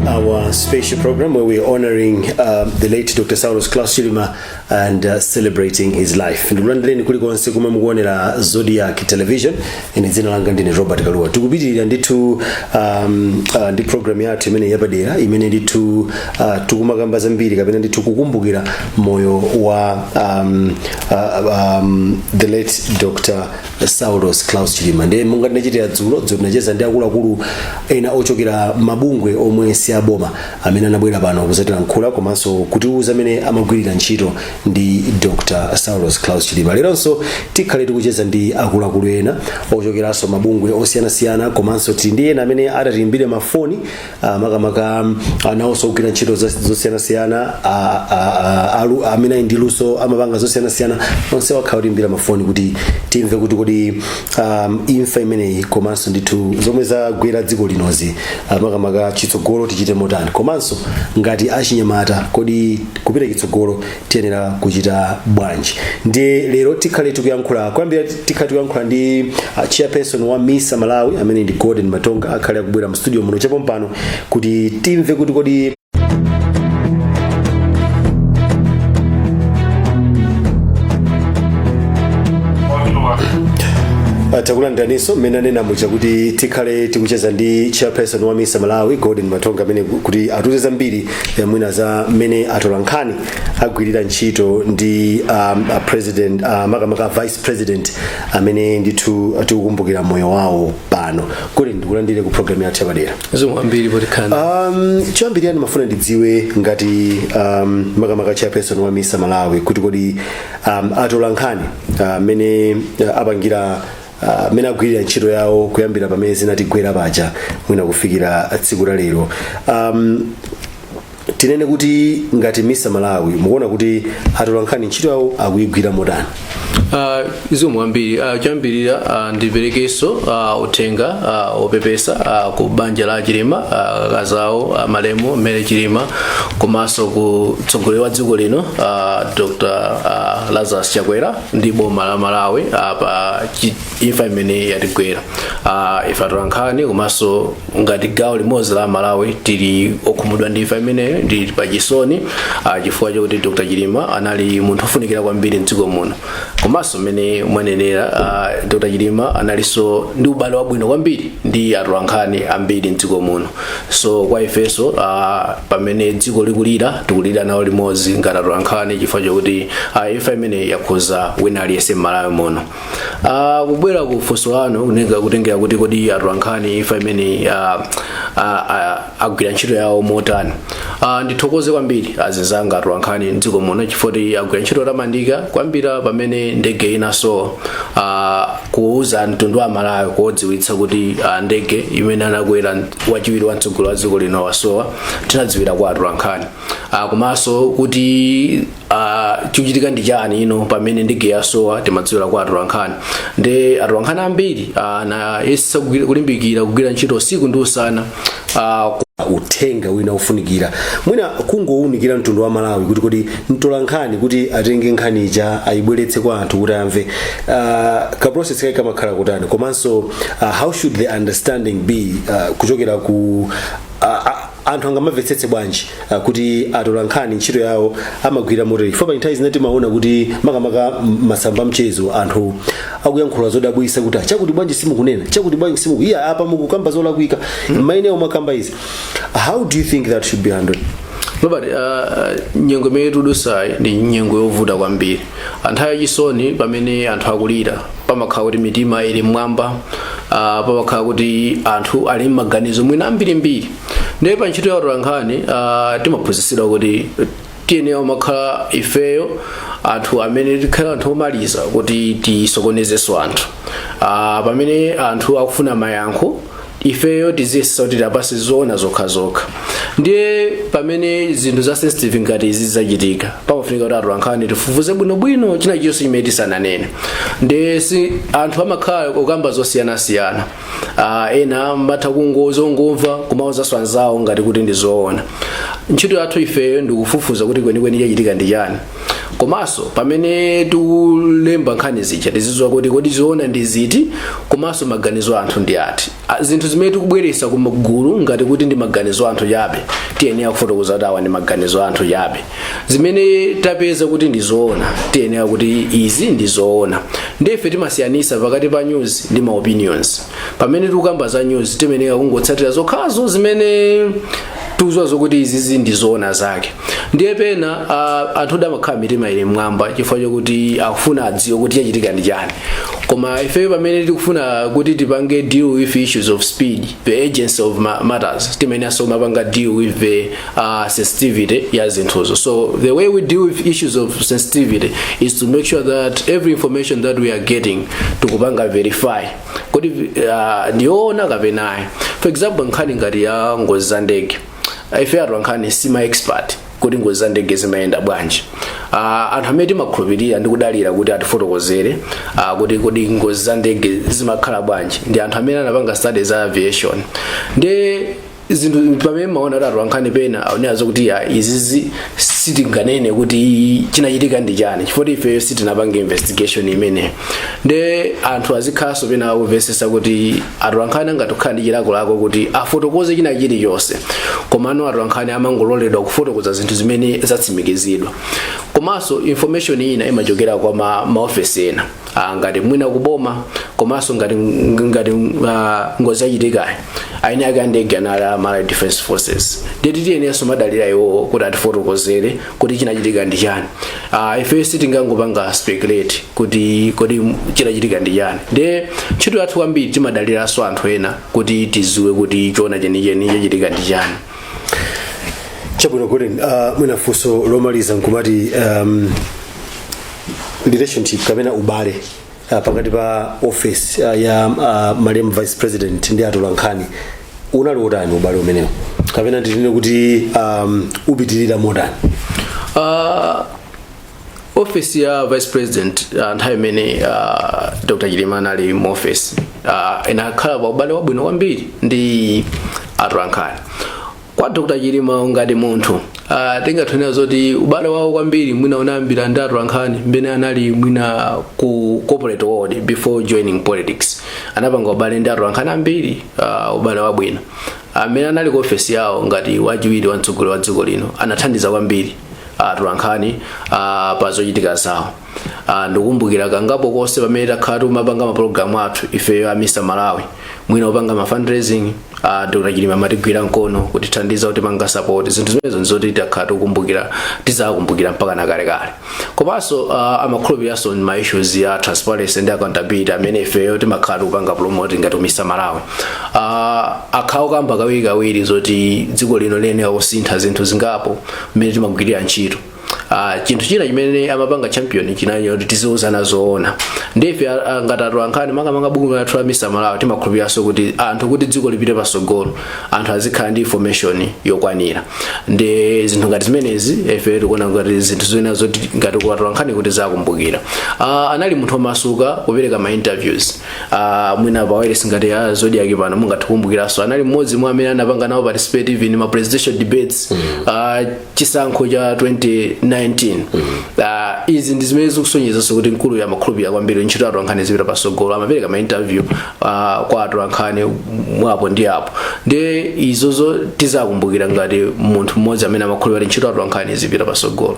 Our special program where we're honoring the late Dr. Saulos Klaus Chilima and celebrating his life. Ndikulandireni kulikonse kumwe mukuonera Zodiac Television. Ine dzina langa ndine Robert Kalua. Tikupitirira ndithu ndi program yathu imene yapadera, imene ndithu tikumakamba zambiri kapena ndithu kukumbukira moyo wa the late Dr. Saulos Klaus Chilima. Ndiye monga tinachitira dzulo, dzulo tinacheza ndi akuluakulu ena ochokera mabungwe omwe si aboma amene anabwera pano kuzatilankhula komanso kutiuza amene amagwirira ntchito ndi Dr. Saulos Klaus Chilima. Leronso tikhale tikucheza ndi akuluakulu ena ochokeranso mabungwe osiyanasiyana, komanso tili ndi ena amene atatiimbire mafoni, makamaka nawonso ogwira ntchito zosiyanasiyana, amene ali ndi luso, amapanga zosiyanasiyana. Onse wakhala kutiimbira mafoni kuti timve kuti kodi imfa imeneyi komanso ndithu zomwe zagwera dziko linozi, makamaka chitsogolo tichite motani, komanso ngati achinyamata kodi kupita chitsogolo tiyenera kuchita bwanji. Ndiye lero tikhale tikuyankhula, kuyambira tikhale tikuyankhula ndi chairperson wa MISA Malawi amene ndi Gordon Matonga. Akhale akubwera mu studio muno chapompano kuti timve kuti kodi Takulandiraninso. Mmene anena muja kuti tikhale tikucheza ndi chairperson wa MISA Malawi, Gordon Matonga, amene kuti atiuze zambiri, mwina za mmene atolankhani agwirira ntchito ndi president, makamaka vice president amene ndithu tikukumbukira moyo wawo pano. Gordon, ndikulandire ku program yathu yapadera. Zikomo kwambiri potikhana. Choyambirira ndimafuna ndidziwe ngati makamaka chairperson wa MISA Malawi kuti kodi atolankhani mmene apangira, mmene agwirira ntchito yawo kuyambira pamene zinatigwera paja mwina kufikira tsiku la lero, tinene kuti ngati MISA Malawi mukuona kuti atolankhani ntchito yawo akuyigwira motani? Zikomo kwambiri. Choyambirira, ndiperekenso uthenga opepesa ku banja la Chilima, akazawo malemu Mary Chilima, komanso ku mtsogoleri wa dziko lino, Dr. Lazarus Chakwera ndi boma la Malawi, pa imfa imene yatigwera. Ife atolankhani komanso ngati gawo limodzi la Malawi tili okhumudwa ndi imfa imeneyo, ndi pachisoni, chifukwa chokuti Dr. Chilima anali munthu ofunikira kwambiri mdziko muno. Komanso mmene mwanenera, Dr. Chilima analinso ndi ubale wabwino kwambiri ndi atolankhani ambiri mdziko muno. So kwa ifenso, pamene dziko likulira, tikulira nawo limodzi ngati atolankhani, chifukwa chokuti imfa imene yakhuza wina aliyense m'Malawi muno. Kubwera ku funso lanu, kutengera kuti kodi atolankhani imfa imene agwira ntchito yawo motani, ndithokoze kwambiri azinzanga atolankhani mdziko muno chifukwa kuti agwira ntchito yotamandika kwambiri. Pamene ndege inasowa, kuuza mtundu wa Malawi, kudziwitsa kuti ndege imene anakwera wachiwiri wa mtsogoleri wa dziko lino wasowa, tinadziwira kwa atolankhani. Komanso kuti chikuchitika ndi chani ino pamene ndege yasowa, timadziwira kwa atolankhani. Ndi atolankhani ambiri anayesa kulimbikira kugwira ntchito usiku ndi usana. Uthenga wina ufunikira mwina kungowunikira mtundu wa Malawi kuti kodi mtolankhani kuti atenge nkhani ija ayibweretse kwa anthu kuti amve, ka process kake kamakhala kutani, komanso how should the understanding be, kuchokera ku anthu angamamvetsetse bwanji kuti atolankhani ntchito yawo amagwira motere? Chifukwa pa nthawi zina timaona kuti makamaka masamba mchezo anthu akuyankhula zodabwisa kuti, "Ah, chakuti bwanji simukunena chakuti, bwanji simuku iya apa mukukamba zolakwika, maine umakamba izi." How do you think that should be handled? Robert, nyengo imene tikudusayi ndi nyengo yovuta kwambiri. Anthawi yachisoni, pamene anthu akulira, pamakhala kuti mitima ili mmwamba, pamakhala kuti anthu ali m'maganizo mwina ambirimbiri. Ndiye pa ntchito ya utolankhani, timaphunzitsidwa kuti tiyenera kumakhala ifeyo anthu amene tikhala anthu omaliza kuti tisokonezenso anthu. Pamene anthu akufuna mayankho, ifeyo tiziyesa kuti tipase zoona zokhazokha. Ndiye pamene zinthu za sensitive ngati izi zachitika, pamafunika kuti atolankhani tifufuze bwinobwino china chilichonse chimene tisananene. Ndiye si anthu amakhala kukamba zosiyanasiyana, ena amatha kungozongomva kumauzanso anzawo ngati kuti ndi zoona. Ntchito yathu ifeyo ndikufufuza kuti kwenikweni chachitika ndi chani. Komanso pamene tikulemba nkhani zija, tizidziwa kuti kodi zoona ndi ziti, komanso maganizo anthu ndi ati. Zinthu zimene tikubweretsa ku gulu ngati kuti ndi maganizo anthu chabe, tiyenera kufotokoza kuti awa ndi maganizo anthu chabe. Zimene tapeza kuti ndi zoona, tiyenera kuti izi ndi zoona. Ndife timasiyanisa pakati pa news ndi ma opinions. Pamene tikukamba za news, timeneka kungotsatira zokhazo zimene tikuziwa zokuti izizi ndi zoona zake. Ndiye pena anthu amakhala mitima ili mwamba chifukwa chokuti akufuna adziwe kuti chachitika ndi chani. Koma ife pamene tikufuna kuti tipange deal with issues of speed, the urgency of matters, timenenso mapanga deal with the sensitivity ya zinthuzo. So the way we deal with issues of sensitivity is to make sure that every information that we are getting, tikupanga verify kuti ndiyoona kapena ayi. For example, nkhani ngati ya ngozi za ndege, ife atolankhani sima expert kuti ngozi za ndege zimayenda bwanji. Anthu amene timakhulupirira ndi kudalira kuti atifotokozere kuti kodi ngozi za ndege zimakhala bwanji ndi anthu amene anapanga studies za aviation. Ndi zinthu pamene maona kuti atolankhani pena aonera zokuti ya izizi sitinganene kuti chinachitika ndi chani chifukwa ifeyo sitinapanga investigation imene. Ndi anthu azikhalanso pena akumvetsetsa kuti atolankhani angatokhala ndi chilakolako kuti afotokoze china chilichonse, komano atolankhani amangololedwa kufotokoza zinthu zimene zatsimikizidwa. Komanso information ina imachokera kwa maofesi ena, ngati mwina kuboma, komanso ngati ngozi yachitikayi aine ake andege anali a Malawi Defense Forces, ndiye titiyenenso madalira iwowo kuti atifotokozere kuti chinachitika ndi chani. Ife sitingangopanga speculate kuti kodi chinachitika ndi chani. Ndiye ntchito yathu kwambiri timadaliranso anthu ena kuti tiziwe kuti chona chenicheni chachitika ndi chani. Chabwino, Golden. Mwina funso lomaliza nkumati relationship kapena ubale pakati pa office ya malemu vice president ndi atolankhani unali utani ubale umenewo, kapena ndinene kuti upitirira motani? Office ya vice president, nthawi imene Dr Chilima anali mu office, inakhala pa ubale wabwino kwambiri ndi atolankhani. Kwa Dr Chilima ngati munthu, tingathonera zoti ubale wawo kwambiri mwina unayambira ndi atolankhani mmene anali mwina ku corporate world before joining politics. Anapanga ubale ndi atolankhani ambiri, ubale wabwino. Amene anali ku ofesi yawo ngati wachiwiri wa mtsogoleri wa dziko lino, anathandiza kwambiri atolankhani pa zochitika zawo. Ndikukumbukira kangapo konse pamene takhala timapanga mapulogalamu athu ifeyo a Mr Malawi, mwina upanga ma fundraising, Dr Chilima amatigwira mkono kutithandiza kuti panga support zinthu zimenezo. Nzoti takhala tikukumbukira, tizakumbukira mpaka nakalekale. Komanso amakhulupiriranso ma issues ya transparency ndi accountability amene ifeyo timakhala tikupanga promote ngati Mr Malawi. Akhala kamba kawirikawiri zoti dziko lino liyenera kusintha zinthu zingapo mmene timagwirira ntchito. Chinthu china chimene amapanga champion chinali kuti tiziuzana zoona. Ndife ngati atolankhani, makamaka bungwe lathu la Mr Malawi, timakhulupiriranso kuti anthu, kuti dziko lipite pasogolo, anthu azikhala ndi information yokwanira. Ndi zinthu ngati zimenezi ife tikuona ngati zinthu zina zoti ngati kuatolankhani kuti zakumbukira. Anali munthu womasuka kupereka ma interviews, mwina pa wireless ngati ya Zodiak pano mungathikumbukiranso anali mmodzi mwa amene anapanga nawo participate even ma presidential debates, chisankho cha 2019. Izi ndi zimene zikusonyezanso kuti mkulu amakhulupirira kwambiri ntchito atolankhani zipita pasogolo. Amapereka ma interview kwa atolankhani mwapo ndi apo. Ndi izozo tizakumbukira ngati munthu mmodzi amene amakhulupirira ntchito atolankhani zipita pasogolo.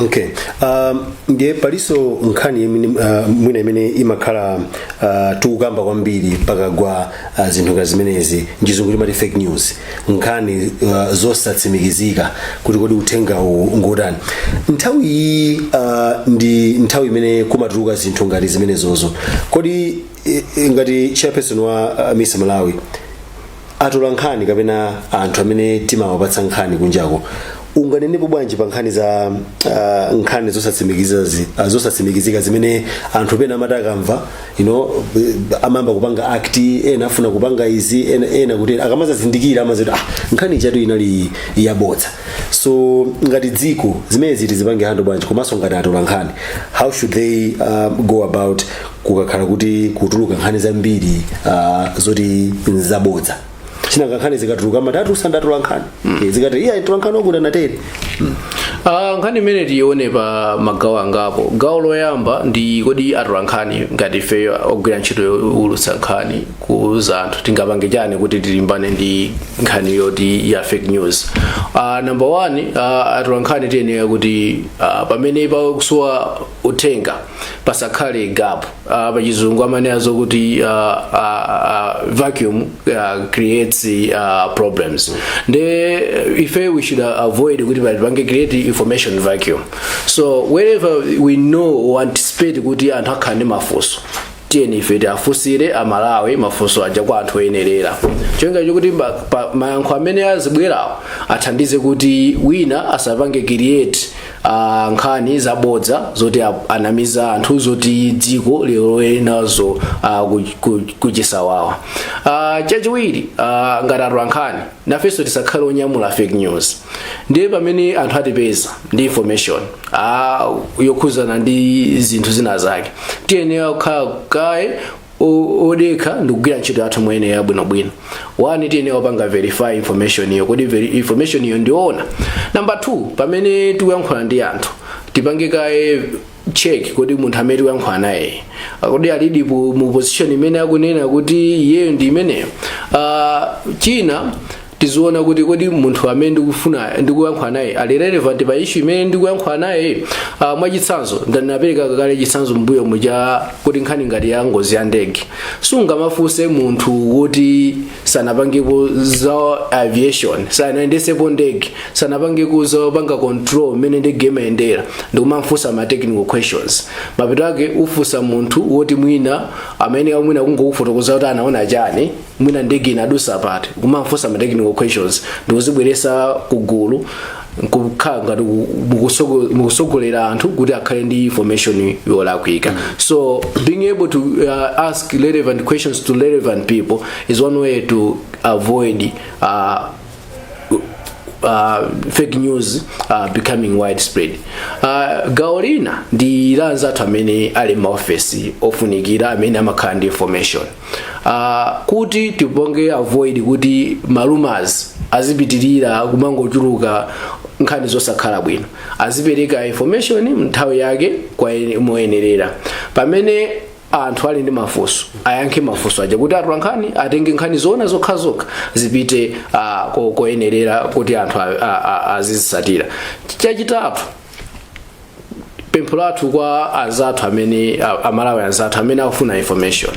Okay, ndiye palinso nkhani imene mwina imene imakhala tikukamba kwambiri pakagwa zinthu ngati zimenezi, mchizungu timati fake news, nkhani zosatsimikizika kuti kodi uthenga uwu ngotani. Nthawi iyi ndi nthawi imene kumatuluka zinthu ngati zimenezozo. Kodi ngati chairperson wa Misa Malawi, atola nkhani kapena anthu amene timawapatsa nkhani kunjako, unganenepo bwanji pa nkhani za nkhani zosatsimikizika zimene anthu pena amati akamva amayamba kupanga act, ena afuna kupanga izi, ena kuti akamazazindikira amazati, "Ah, nkhani ichatu inali yabodza"? So ngati dziko zimene ziti zipange handle bwanji, komanso ngati atola nkhani, how should they go about kukakhala kuti kutuluka nkhani zambiri zoti nzabodza? Chinanga nkhani zikatuluka amati atusa ndatola nkhani. Zikati iya atola nkhani wakuti anatere. Nkhani imene tione pa magawo angapo. Gawo loyamba ndi kodi atola nkhani ngati ifeyo ogwira ntchito youlutsa nkhani, kuuza anthu, tingapange chani kuti tilimbane ndi nkhani yoti ya fake news? Number one, atola nkhani tiyenera kuti pamene pakusowa uthenga pasakhale gap. Pachizungu amanena zokuti vacuum creates problems. Nde ife we should avoid kuti patipange create information vacuum. So wherever we know or anticipate kuti anthu akhala ndi mafunso, tiyeni ife tiafunsire Amalawi mafunso aja kwa anthu oyenerera, cholinga chokuti mayankho amene azibwerawo athandize kuti wina asapange create nkhani zabodza zoti anamiza anthu, zoti dziko lilowe nazo kuchisawawa. Chachiwiri, ngati atola nkhani nafenso tisakhale onyamula fake news. Ndiye pamene anthu atipeza ndi information yokhuzana ndi zinthu zina zake, tiyenera kukhala kaye odekha ndikugwira ntchito yathu moyenera bwinobwino. One, tiyenera kupanga verify information iyo, kodi information iyo ndiona. Number two, pamene tikuyankhula ndi anthu, tipange kaye check kodi munthu amene tikuyankhula naye, kodi alidi mu position imene akunena kuti iyeyo ndi imeneyo? China tiziona kuti kodi munthu amene ndikufuna ndikuyankhula naye ali relevant pa issue imene ndikuyankhula naye? Mwachitsanzo, ndinapereka kale chitsanzo mbuyo muja kuti nkhani ngati ya ngozi ya ndege, sungamafunse munthu woti sanapangepo za aviation, sanayendesepo ndege, sanapangeko zopanga control mmene ndege imayendera, ndikumamfunsa ma technical questions. Mapeto ake ufunsa munthu woti mwina amene mwina kungokufotokoza kuti anaona chani, mwina ndege inadusa pati, kumamfunsa ma technical questions ndikuzibweresa kugulu, nkukhala ngati mukusogolera anthu kuti akhale ndi information yolakwika. So being able to ask relevant questions to relevant people is one way to avoid fake news becoming widespread. Gawo lina ndi la anzathu amene ali maofesi ofunikira, amene amakhala ndi information, kuti tipange avoid kuti ma rumors azipitirira kumangochuluka, nkhani zosakhala bwino, azipereka information nthawi yake kwa moyenerera. Pamene anthu ali ndi mafunso, ayankhe mafunso aja, kuti atola nkhani atenge nkhani zoona zokhazokha zipite koyenerera kuti anthu azizitsatira. Chachitatu, pempho lathu kwa anzathu amene Amalawi anzathu amene akufuna information,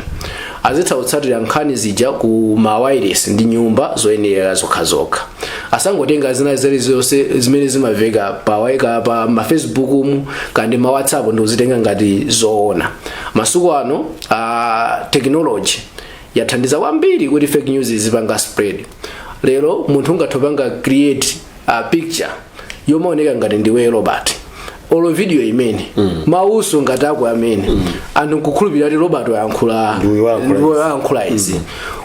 azitha kutsatira nkhani zija ku ma wireless ndi nyumba zoyenerera zokhazokha. Asangotenga zina zilizonse zimene zimaveka pa waika pa ma Facebook mu kandi ma WhatsApp ndikuzitenga ngati zoona. Masiku ano technology yathandiza kwambiri kuti fake news zipanga spread. Lero munthu ungathe kupanga create a picture yomaoneka ngati ndiwe Robert, olo video imene mauso ngati ako amene anthu nkukhulupirira kuti Robert wayankhula. Ndiwe wayankhula. Ndiwe wayankhula izi,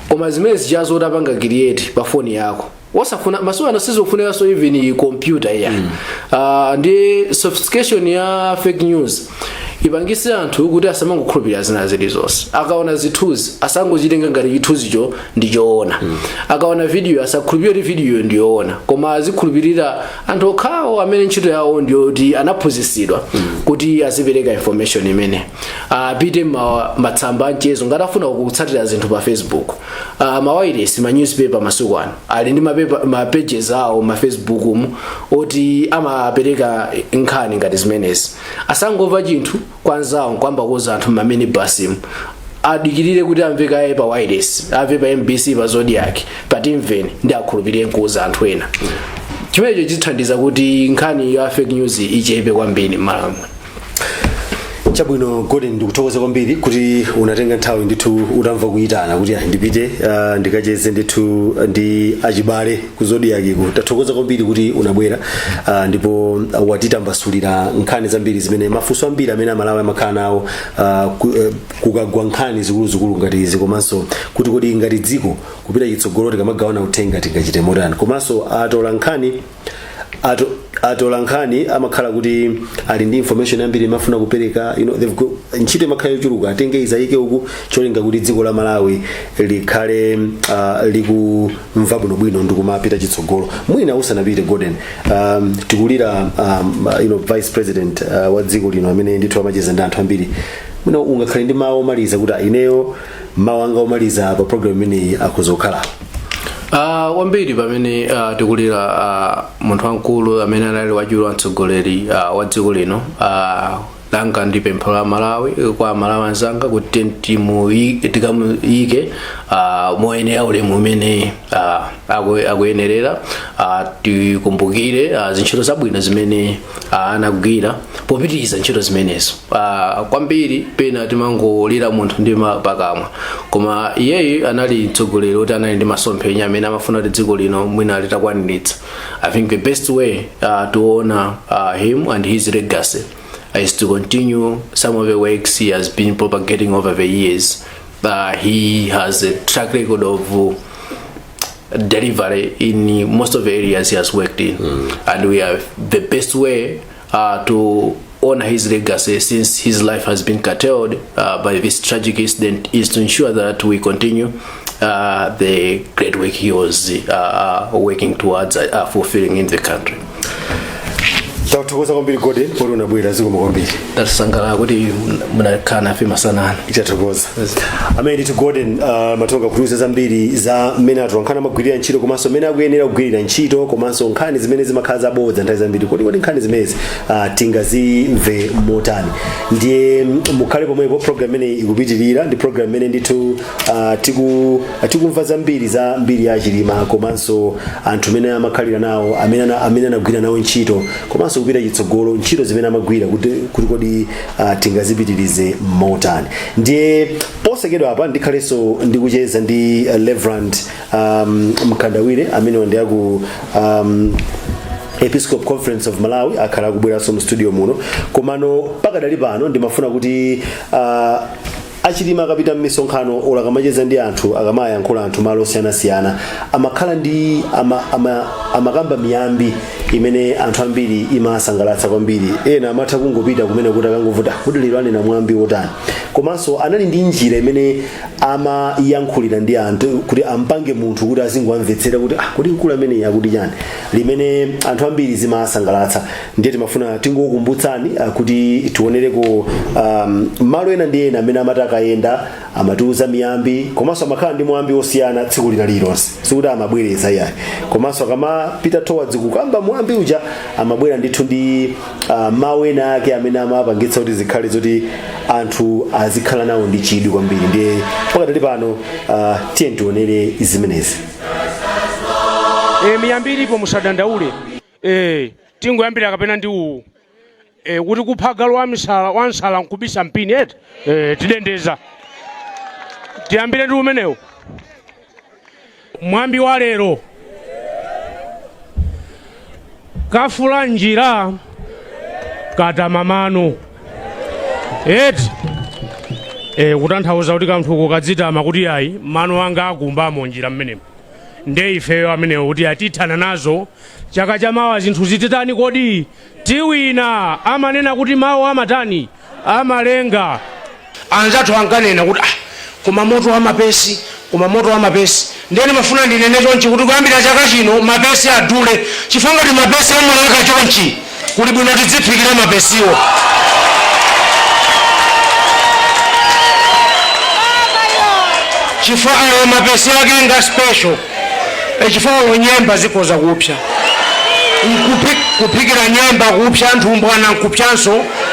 koma zimene zichazo utapanga create pa foni yako, osafuna masiku ano sizofunikanso even computer iya. Ndi sophistication ya fake news ipangise anthu kuti asamangokhulupirira zina zilizonse. Akaona zithunzi, asangochitenga ngati chithunzicho ndi choona. Akaona video, asakhulupirire kuti video ndiyoona, koma azikhulupirira anthu okhawo amene ntchito yawo ndiyoti anaphunzitsidwa kuti azipereka information imene. Apite matsamba amchezo ngati afuna kutsatira zinthu pa Facebook, ma wireless, ma newspaper masiku ano ali ndi ma pages awo ma Facebook mu oti amapereka nkhani ngati zimenezi. Asangomva chinthu kwa anzawo nkwamba kuuza anthu mmamene basimu. Adikirire kuti amve kaye pa wireless, amve pa MBC, pa Zodiak, pa Timveni, ndi akhulupirire nkuuza anthu ena. Chimenecho chithandiza kuti nkhani ya fake news ichepe kwambiri m'Malawi. Chabwino, Gordon, ndikuthokoza kwambiri kuti unatenga nthawi ndithu utamva kuyitana kuti ndipite ndikacheze ndithu ndi achibale ku Zodiak ku. Tathokoza kwambiri kuti unabwera, ndipo watitambasulira nkhani zambiri zimene, mafunso ambiri amene Amalawi amakhala nawo kukagwa nkhani zikuluzikulu ngati izi, komanso kuti kodi ngati dziko kupita chitsogolo tikamagawana uthenga tingachite motani, komanso atola nkhani ato Atola nkhani amakhala kuti ali ndi information yambiri imafuna kupereka, they've got, ntchito imakhala yochuluka, atenge izayike uku cholinga kuti dziko la Malawi likhale likumva bwinobwino ndikumapita chitsogolo. Mwina usanapite, Gordon, tikulira vice president wa dziko lino amene ndithu amacheza ndi anthu ambiri. Mwina ungakhale ndi mawu omaliza kuti, "Ah, ineyo mawu anga omaliza pa program imeneyi akuzokhala." Wambiri pamene tikulira munthu wamkulu amene anali wachiwiri wa mtsogoleri wa dziko lino, langa ndi pempho la Malawi kwa Malawi anzanga kuti tikamuyike moyenera ulemu umene akuyenerera. Tikumbukire zintchito zabwino zimene anagwira popitiriza ntchito zimenezo. Kwambiri pena timangolira munthu ndi pakamwa, koma iyeyu anali mtsogoleri woti anali ndi masomphenya amene amafuna kuti dziko lino mwina litakwaniritsa. I think the best way to honor him and his legacy is to continue some of the works he has been propagating over the years. He has a track record of delivery in most of the areas he has worked in. And we have the best way to honor his legacy, since his life has been curtailed by this tragic incident, is to ensure that we continue the great work he was working towards fulfilling in the country. Takuthokoza kwambiri, Gordon, poti unabwera. Zikomo kwambiri. Tasangalala kuti munakhala nafe masana. Tathokoza. Amene ndithu Gordon Matonga kutiuza zambiri za mmene atolankhani amagwirira ntchito, komanso mmene akuyenera kugwirira ntchito, komanso nkhani zimene zimakhala zabodza nthawi zambiri. Kodi nkhani zimenezi tingazimve motani? Ndiye mukhale pomwepo, program imene ikupitirira ndi program imene ndithu tikumva zambiri za mbiri ya Chilima, komanso anthu amene amakhalira nawo, amene anagwira nawo ntchito, komanso kupita chitsogolo ntchito zimene amagwira kuti kodi tingazipitirize motani. Ndiye posachedwa apa ndikhalenso ndikucheza ndi Reverend Mkandawire amene ndi aku Episcopal Conference of Malawi. Akhala akubweranso mu studio muno. Komano pakadali pano ndimafuna kuti achilima akapita m'misonkhano olo akamacheza ndi anthu, akamayankhula anthu malo osiyanasiyana, amakhala ndi amakamba miyambi imene anthu ambiri imasangalatsa kwambiri. Ena amatha kungopita kumene kuti akangovuta kuti lero anena mwambi wotani. Komanso anali ndi njira imene amayankhulira ndi anthu kuti ampange munthu kuti azingowamvetsera kuti, ah, kuti mkulu ameneyi akuti chani, limene anthu ambiri zimasangalatsa. Ndiye timafuna tingokumbutsani kuti tionereko malo ena ndi ena amene amati akayenda amatiuza miyambi, komanso amakhala ndi mwambi osiyana tsiku lina lililonse, sikuti amabwereza iyayi. Komanso akamapita towards kukamba mwambi uja, amabwera ndithu ndi mawu ena ake amene amapangitsa kuti zikhale zoti anthu azikhala nawo ndi chidwi kwambiri. Ndiye pakatali pano tiye tionere zimenezi. Miyambi ilipo, musadandaule. Tingoyambira kapena ndi uwu kuti kupha galu wamisala wansala nkubisa mpini, eti? Tidendeza, tiyambire ndi umenewu mwambi wa lero: kafula njira katamamano, eti? Kutanthauza kuti kanthuko kadzitama kuti ayi, mano anga akumbamo njira mmenemo. Nde ifeyo amenewo kuti atithana nazo chaka chamawa, zinthu zititani kodi? Tiwina. Amanena kuti mawu amatani? Amalenga. Anzathu ankanena kuti, ah, koma moto wa mapesi, koma moto wa mapesi. Ndiye ndimafuna ndinene chonchi kuti kuyambira chaka chino mapesi adule, chifukwa ngati mapesi amalaka chonchi, kuli bwino tidziphikira mapesiwo, chifukwa ayo mapesi ake nga special. Chifukwa nyemba zikhoza kupsa. Kuphikira nyemba kupsa, nthumbwana nkupsanso,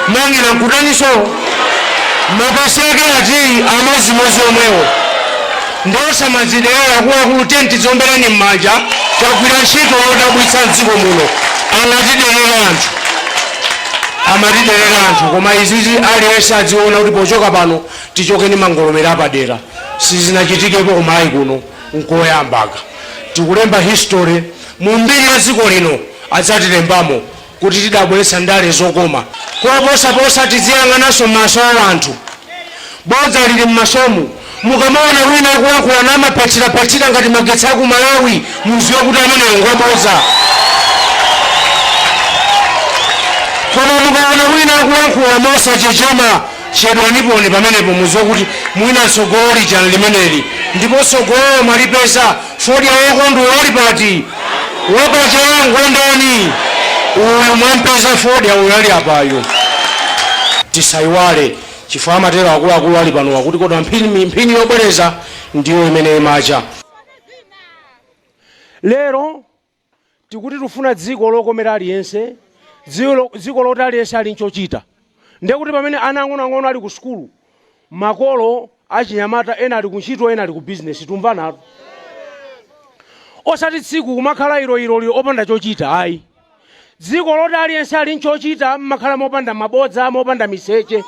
mang'ina nkutaniso. Mapesi ake ati amazimozi omwewo ndosamadziderera. Akuluakulu, tenti tidzombereni m'manja, tagwira ntchito yodabwitsa mdziko muno. Amatiderera anthu, amatiderera anthu, koma izizi aliyense adziona kuti pochoka pano tichoke ndi mangolomera apadera. Sizinachitikepo kuMalawi kuno, nkoyambaka. Tikulemba history mu mbiri ya dziko lino, adzatilembamo kuti tidabweretsa ndale zokoma koposaposa. Tiziyang'ananso m'maso a anthu, bodza lili m'masomu. Mukamaona wina akulankhula namapatsirapatsira ngati magetsi aku Malawi, muziwe kuti ameneyo ngwabodza. Koma mukaona wina akulankhula mosachechema, chedwaniponi pamenepo, muziwe kuti mwina tsogolo lija limeneli, ndipo tsogolo mwalipeza. Fodya wokondwe wali pati? Wapachawangu ndani uyu? Mwampeza fodya uyu ali apayo. Tisayiwale, chifukwa amatero akuluakulu ali panowa kuti kodwa mphini yobwereza ndiyo imene imacha. Lero tikuti tifuna dziko lokomera aliyense, dziko loti aliyense ali nchochita. Ndekuti pamene ana ang'onoang'ono ali ku sukulu, makolo achinyamata ena ali kuntchito, ena ali ku bizinesi. Tumvanatu, osati tsiku kumakhala iloiloli opanda chochita, ayi. Dziko loti aliyense ali nchochita, mmakhala mopanda mabodza, mopanda miseche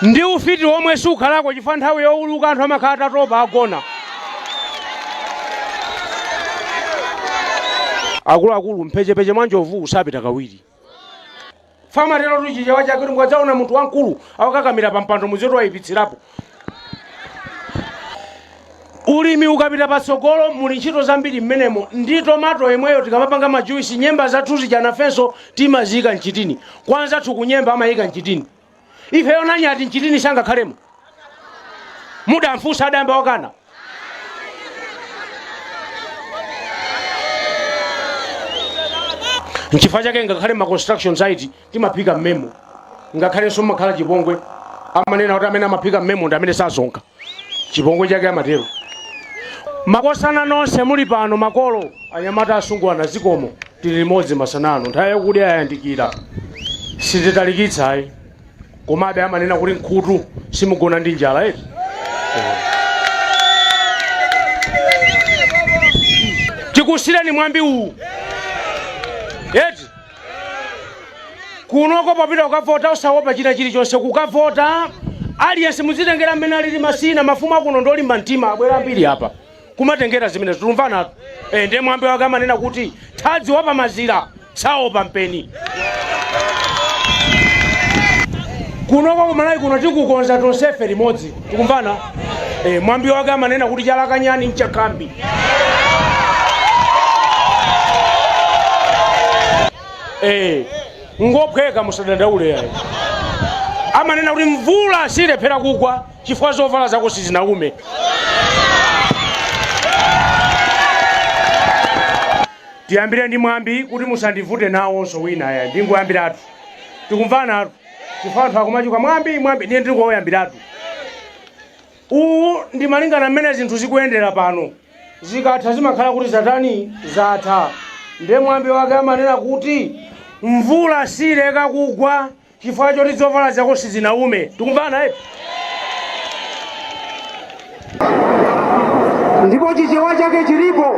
ndi ufiti omwe sukhalako, chifukwa nthawi yowuluka anthu amakhala atatopa, agona. Akuluakulu, mphechepeche mwa njovu usapita kawiri. Famatero tuchichewa chake kuti mukadzaona munthu wamkulu akukakamira pa mpando, mudziwe kuti wayipitsirapo. Ulimi ukapita patsogolo, muli ntchito zambiri mmenemo. Ndi tomato yemweyo tikamapanga majuisi, nyemba zathu zija nafenso timaziyika mchitini. Kwanzathu kunyemba amayika mchitini, ifeyo nanyati mchitini sangakhalemo. Mudamfunsa adayamba wakana? Nchifukwa chake ngakhale ma construction site timaphika mmemo, ngakhalenso mmakhala chipongwe. Amanena kuti amene amaphika mmemo ndi amene sazonka chipongwe chake, amatero. Makosana nonse muli pano, makolo, anyamata, asungwana, zikomo. Tili limodzi masanano, nthawi yakudya yayandikira, sititalikitsa ayi. Komabe amanena kuti nkhutu simugona ndi njala, eti? Tikusireni mwambi uwu, eti? Kunoko popita kukavota, usawopa china chilichonse. Kukavota aliyense muzitengera mmene alili masina. Mafumu akuno ndolimba mtima, abwera ambiri apa kumatengera zimene titumvanatu. E, ndiye mwambi wake amanena kuti thadzi wapa mazira saopa mpeni. Kunoko kumalawi kuno tikukonza tonsefe limodzi, tikumvana? E, mwambi wake amanena kuti chalakanyani nchakhambi. E, ngophweka, musadandaule yayi. Amanena kuti mvula silephera kugwa chifukwa zovala zako sizinaume. Tiyambire ndi mwambi kuti musandivute nawonso wina ya ndingoyambiratu, tikumvanatu? Chifukwa anthu akumachuka mwambi mwambi, ndiye ndingoyambiratu uwu. Ndi malingana mmene zinthu zikuyendera pano, zikatha zimakhala kuti zatani? Zatha. Ndiye mwambi wake amanena kuti mvula sileka kugwa chifukwa choti zovala zako sizinaume. Tikumvana, eti? Ndipo chichewa chake chilipo,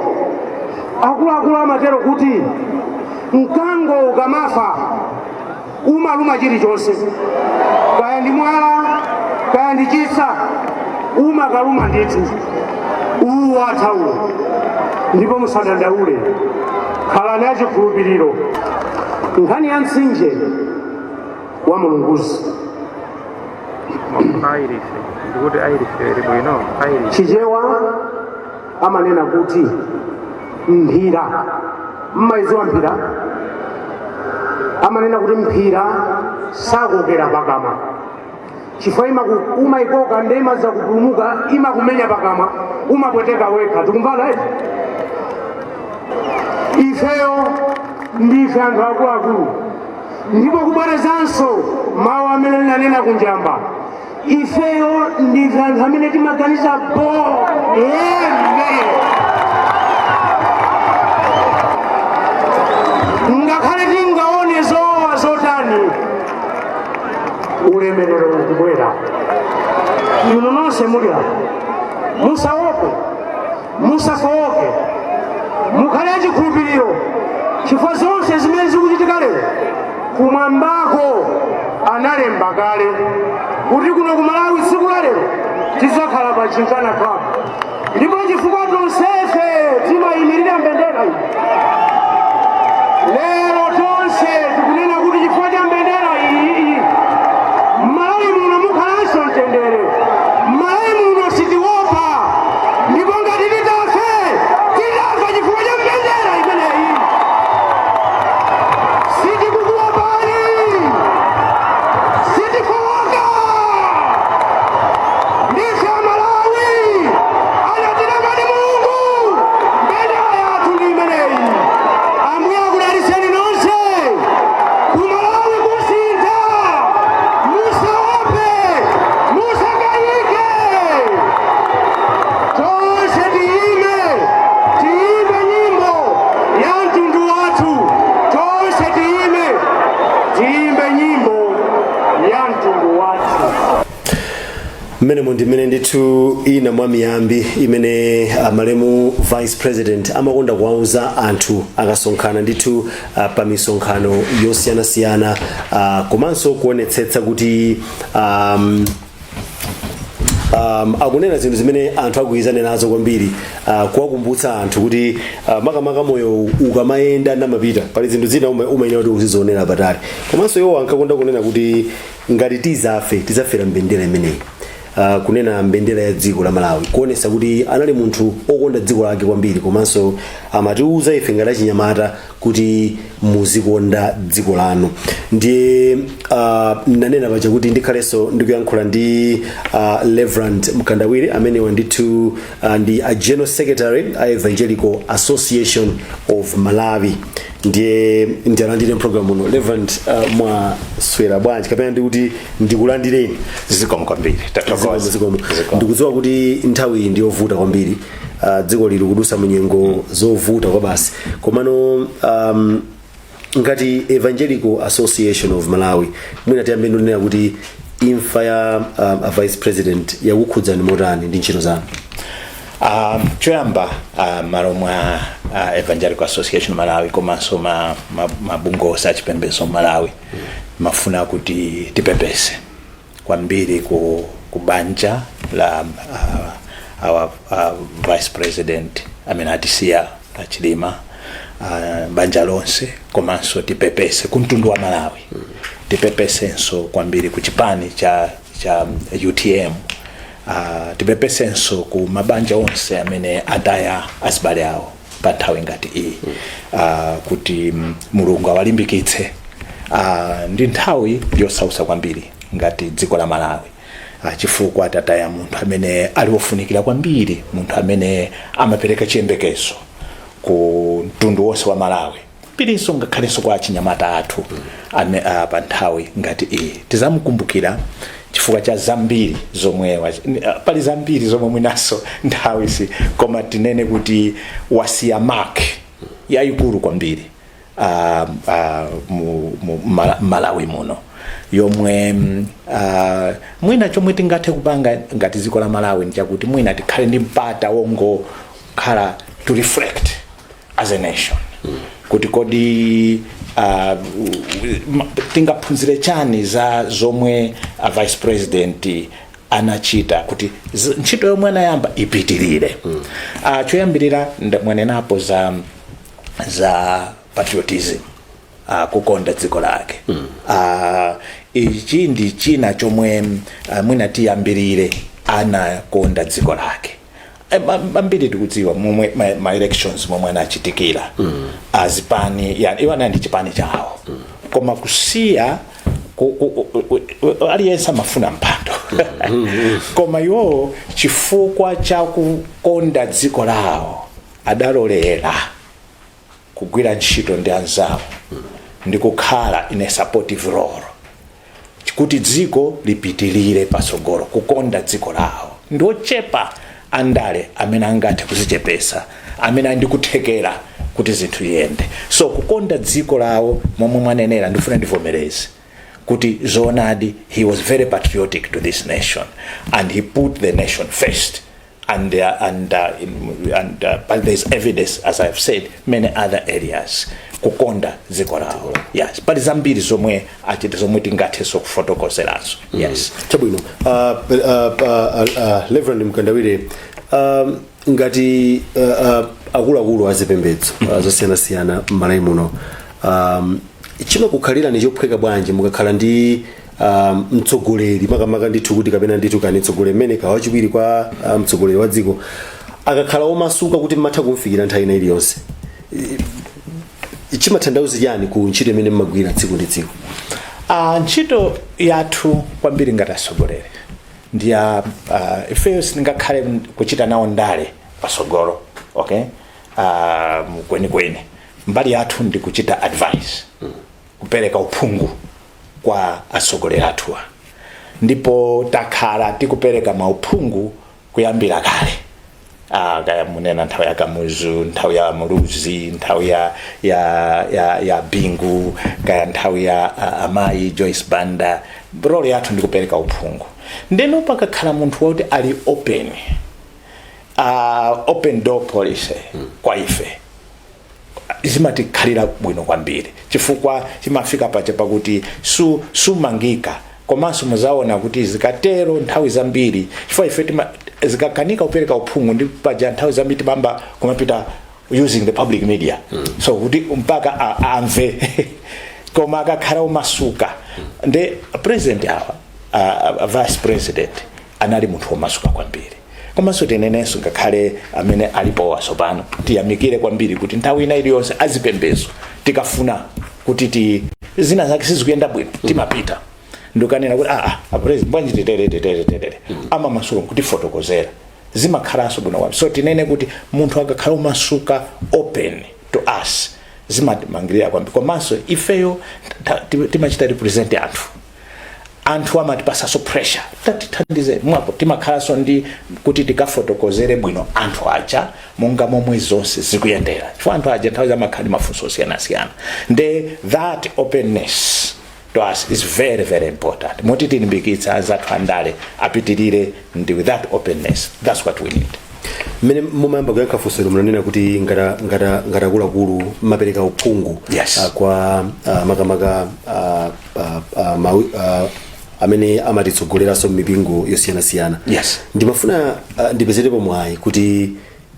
akuluakulu amatero kuti mkango ukamafa umaluma chilichonse, kaya ndi mwala, kaya ndi chisa, umakaluma ndithu. Uwu watha uwu, ndipo musadandaule, khalani achikhulupiriro. Nkhani ya mtsinje wa Mulunguzi. Mafuna airife ndikuti airife ili bwino airife. Chichewa amanena kuti mphira, mmaiziwa mphira? Amanena kuti mphira sakokera pakamwa, chifukwa umayikoka nde imadza kupulumuka, imakumenya pakamwa, umapweteka wekha. Tikumvana, eti? Ifeyo ndife anthu akuluakulu, ndipo kubwerezanso mawu amene ndinanena kunjamba, ifeyo ndife anthu amene timaganiza bo lembe. Ngakhale tingaone zowawa zotani, ulemerero ukubwera. Inu nonse muli apa, musaope, musafowoke, mukhale achikhulupiriro, chifukwa zonse zimene zikuchitika lero, kumwambako analemba kale kuti kuno ku Malawi tsiku la lero tidzakhala pa Gymkhana Club. Ndipo chifukwa tonsefe timayimirira mbendera iyi, lero tonse tikunena kuti chifukwa cha mbendera iyi, Malawi muno mukhalanso mtendere. Malawi muno sitiopa, ndipo ngati titafe, titafa chifukwa cha mbendera imeneyi. Mmenemo ndi mmene ndithu ina mwa miyambi imene malemu Vice President amakonda kuwauza anthu akasonkhana ndithu pa misonkhano yosiyanasiyana, komanso kuonetsetsa kuti akunena zinthu zimene anthu agwirizane nazo kwambiri, kuwakumbutsa anthu kuti makamaka moyo ukamayenda namapita, pali zinthu zina umayenera kuti uzizionera patali. Komanso iwo ankakonda kunena kuti ngati tizafe, tizafera mbendera imeneyi, kunena mbendera ya dziko la Malawi, kuonesa kuti anali munthu okonda dziko lake kwambiri. Komanso amatiuza ife ngati achinyamata kuti muzikonda dziko lanu. Ndiye nanena paja kuti ndikhalenso ndikuyankhula ndi Reverend Mkandawire, amenewa ndithu ndi a General Secretary a Evangelical Association of Malawi. Ndiye ndialandire program uno. Reverend, mwaswera bwanji, kapena ndikuti ndikulandireni? Zikomo kwambiri, tathokoza. Zikomo. Zikomo. Ndikudziwa kuti nthawi iyi ndiyovuta kwambiri, dziko lili kudusa munyengo zovuta kwa basi. Komano ngati Evangelical Association of Malawi, mwina tiyambe ndinena kuti imfa ya a Vice President yakukhudzani motani ndi ntchito zanu? Choyamba, malo mwa Evangelical Association Malawi komanso mabungwe onse achipembedzo Malawi, mafuna kuti tipepese kwambiri ku banja la our Vice President amene atisiya, Achilima, banja lonse, komanso tipepese ku mtundu wa Malawi, tipepesenso kwambiri ku chipani cha UTM, tipepesenso ku mabanja onse amene ataya azibale awo pa nthawi ngati iyi, kuti Mulungu awalimbikitse. Ndi nthawi yosausa kwambiri ngati dziko la Malawi, chifukwa tataya munthu amene ali wofunikira kwambiri, munthu amene amapereka chiyembekezo ku mtundu wonse wa Malawi, pirinso ngakhalenso kwa achinyamata athu pa nthawi ngati iyi. Tizamukumbukira chifukwa cha zambiri zomwe pali zambiri zomwe mwinaso nthawi si, koma tinene kuti wasiya mark yayikulu kwambiri mu Malawi muno, yomwe mwina chomwe tingathe kupanga ngati dziko la Malawi nchakuti mwina tikhale ndi mpata wongokhala to reflect as a nation kuti kodi tingaphunzire chani za zomwe a Vice President anachita kuti ntchito yomwe anayamba ipitirire. Choyambirira mwanenapo za patriotism, kukonda dziko lake. Ichi ndi china chomwe mwina tiyambirire, anakonda dziko lake. Ambiri tikudziwa momwe ma elections momwe anachitikira, azipani, yani iwo anali ndi chipani chawo, koma kusiya aliyense amafuna mpando, koma iwowo chifukwa cha kukonda dziko lawo adalolera kugwira ntchito ndi anzawo ndi kukhala in a supportive role kuti dziko lipitirire patsogolo. Kukonda dziko lawo. Ndi ochepa andale amene angathe kuzichepesa, amene ali ndi kuthekera kuti zinthu ziyende. So kukonda dziko lawo momwe mwanenera, ndifuna ndivomereze kuti zoonadi, he was very patriotic to this nation and he put the nation first, and but there's evidence, as I've said, many other areas, kukonda dziko lawo. Yes, pali zambiri zomwe achita zomwe tingathenso kufotokozeranso, yes. Chabwino. Reverend Mkandawire, ngati akuluakulu azipembedzo zosiyanasiyana m'Malawi muno, chimakukhalirani chophweka bwanji mukakhala ndi mtsogoleri, makamaka ndithu kuti kapena ndithu kani mtsogoleri mmene kawachiwiri kwa mtsogoleri wa dziko, akakhala omasuka kuti mmatha kumfikira nthawi ina iliyonse, chimatanthauza chani ku ntchito imene mmagwira tsiku ndi tsiku? Ntchito yathu kwambiri ngati atsogoleri ndi ya ifeyo sitingakhale kuchita nawo ndale pasogolo, okay, kwenikweni mbali yathu ndi kuchita advice, kupereka uphungu kwa atsogoleri athuwa, ndipo takhala tikupereka mauphungu kuyambira kale. Kaya munena nthawi ya Kamuzu, nthawi ya Muluzi, nthawi ya Bingu, kaya nthawi ya amayi Joyce Banda, role yathu ndikupereka uphungu. Ndeno pakakhala munthu woti ali open, open door policy kwa ife, zimatikhalira bwino kwambiri, chifukwa chimafika paja pakuti sumangika. Komanso muzaona kuti zikatero nthawi zambiri, chifukwa ife zikakanika kupereka uphungu, ndi paja nthawi zambiri timamba kumapita using the public media, so kuti mpaka amve. Koma akakhala umasuka nde president awa, vice president anali munthu womasuka kwambiri. Komanso tinenenso, ngakhale amene alipo watsopano, tiyamikire kwambiri kuti nthawi ina iliyonse azipembezo tikafuna kuti ti zina zake sizikuyenda bwino, timapita ndikanena kuti, "Ah, president, bwanji titere, titere, titere?" Amamasuka kutifotokozera, zimakhalanso bwino kwambiri. So tinene kuti munthu akakhala umasuka, open to us, zimatimangirira kwambiri. Komanso ifeyo timachita represent anthu. Anthu amatipasanso pressure, "Tatithandize mwapo." Timakhalanso ndi kuti tikafotokozere bwino anthu aja monga momwe zonse zikuyendera, chifukwa anthu aja nthawi zamakhala ndi mafunso osiyanasiyana. Nde that openness to us is very, very important, moti tilimbikitsa anzathu andale apitirire ndi with that openness. That's what we need. Mmene mumayamba kuyankha funso, munanena kuti ngati akuluakulu mmapereka uphungu kwa makamaka amene amatitsogoleranso m'mipingo yosiyanasiyana. Ndimafuna ndipezerepo mwayi kuti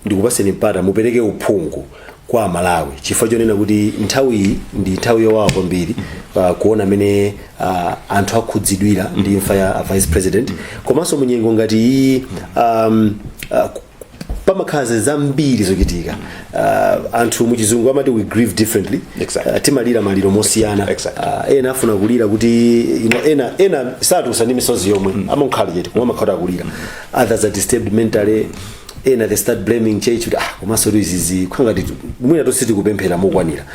ndikupaseni mpata mupereke uphungu kwa Amalawi, chifukwa chonena kuti nthawi ndi nthawi yowawa kwambiri, kuona amene anthu akhudzidwira ndi imfa ya a vice president. Komanso munyengo ngati iyi pamakhala zambiri zochitika. Anthu muchizungu amati we grieve differently. Timalira maliro mosiyana. Ena afuna kulira kuti ena satulutsa ndi misozi yomwe, amakhala chete koma amakhala akulira. Others are disturbed mentally. Ena, they start blaming church kuti, "Ah, komanso izizi khangati mwina tonse tikupemphera mokwanira."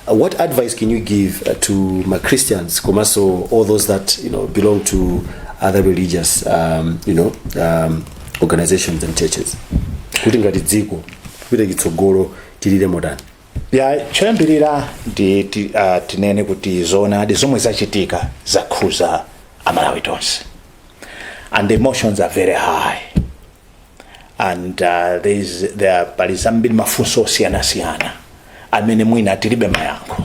What advice can you give to my Christians, komanso all those that belong to other religious organizations and churches, kuti ngati dziko kupita chitsogolo tilire motani? Ya, choyambirira ndi tinene kuti zoonadi zomwe zachitika zakhuza Amalawi tonse, and the emotions are very high, and there pali zambiri, mafunso osiyanasiyana amene mwina tilibe mayankho.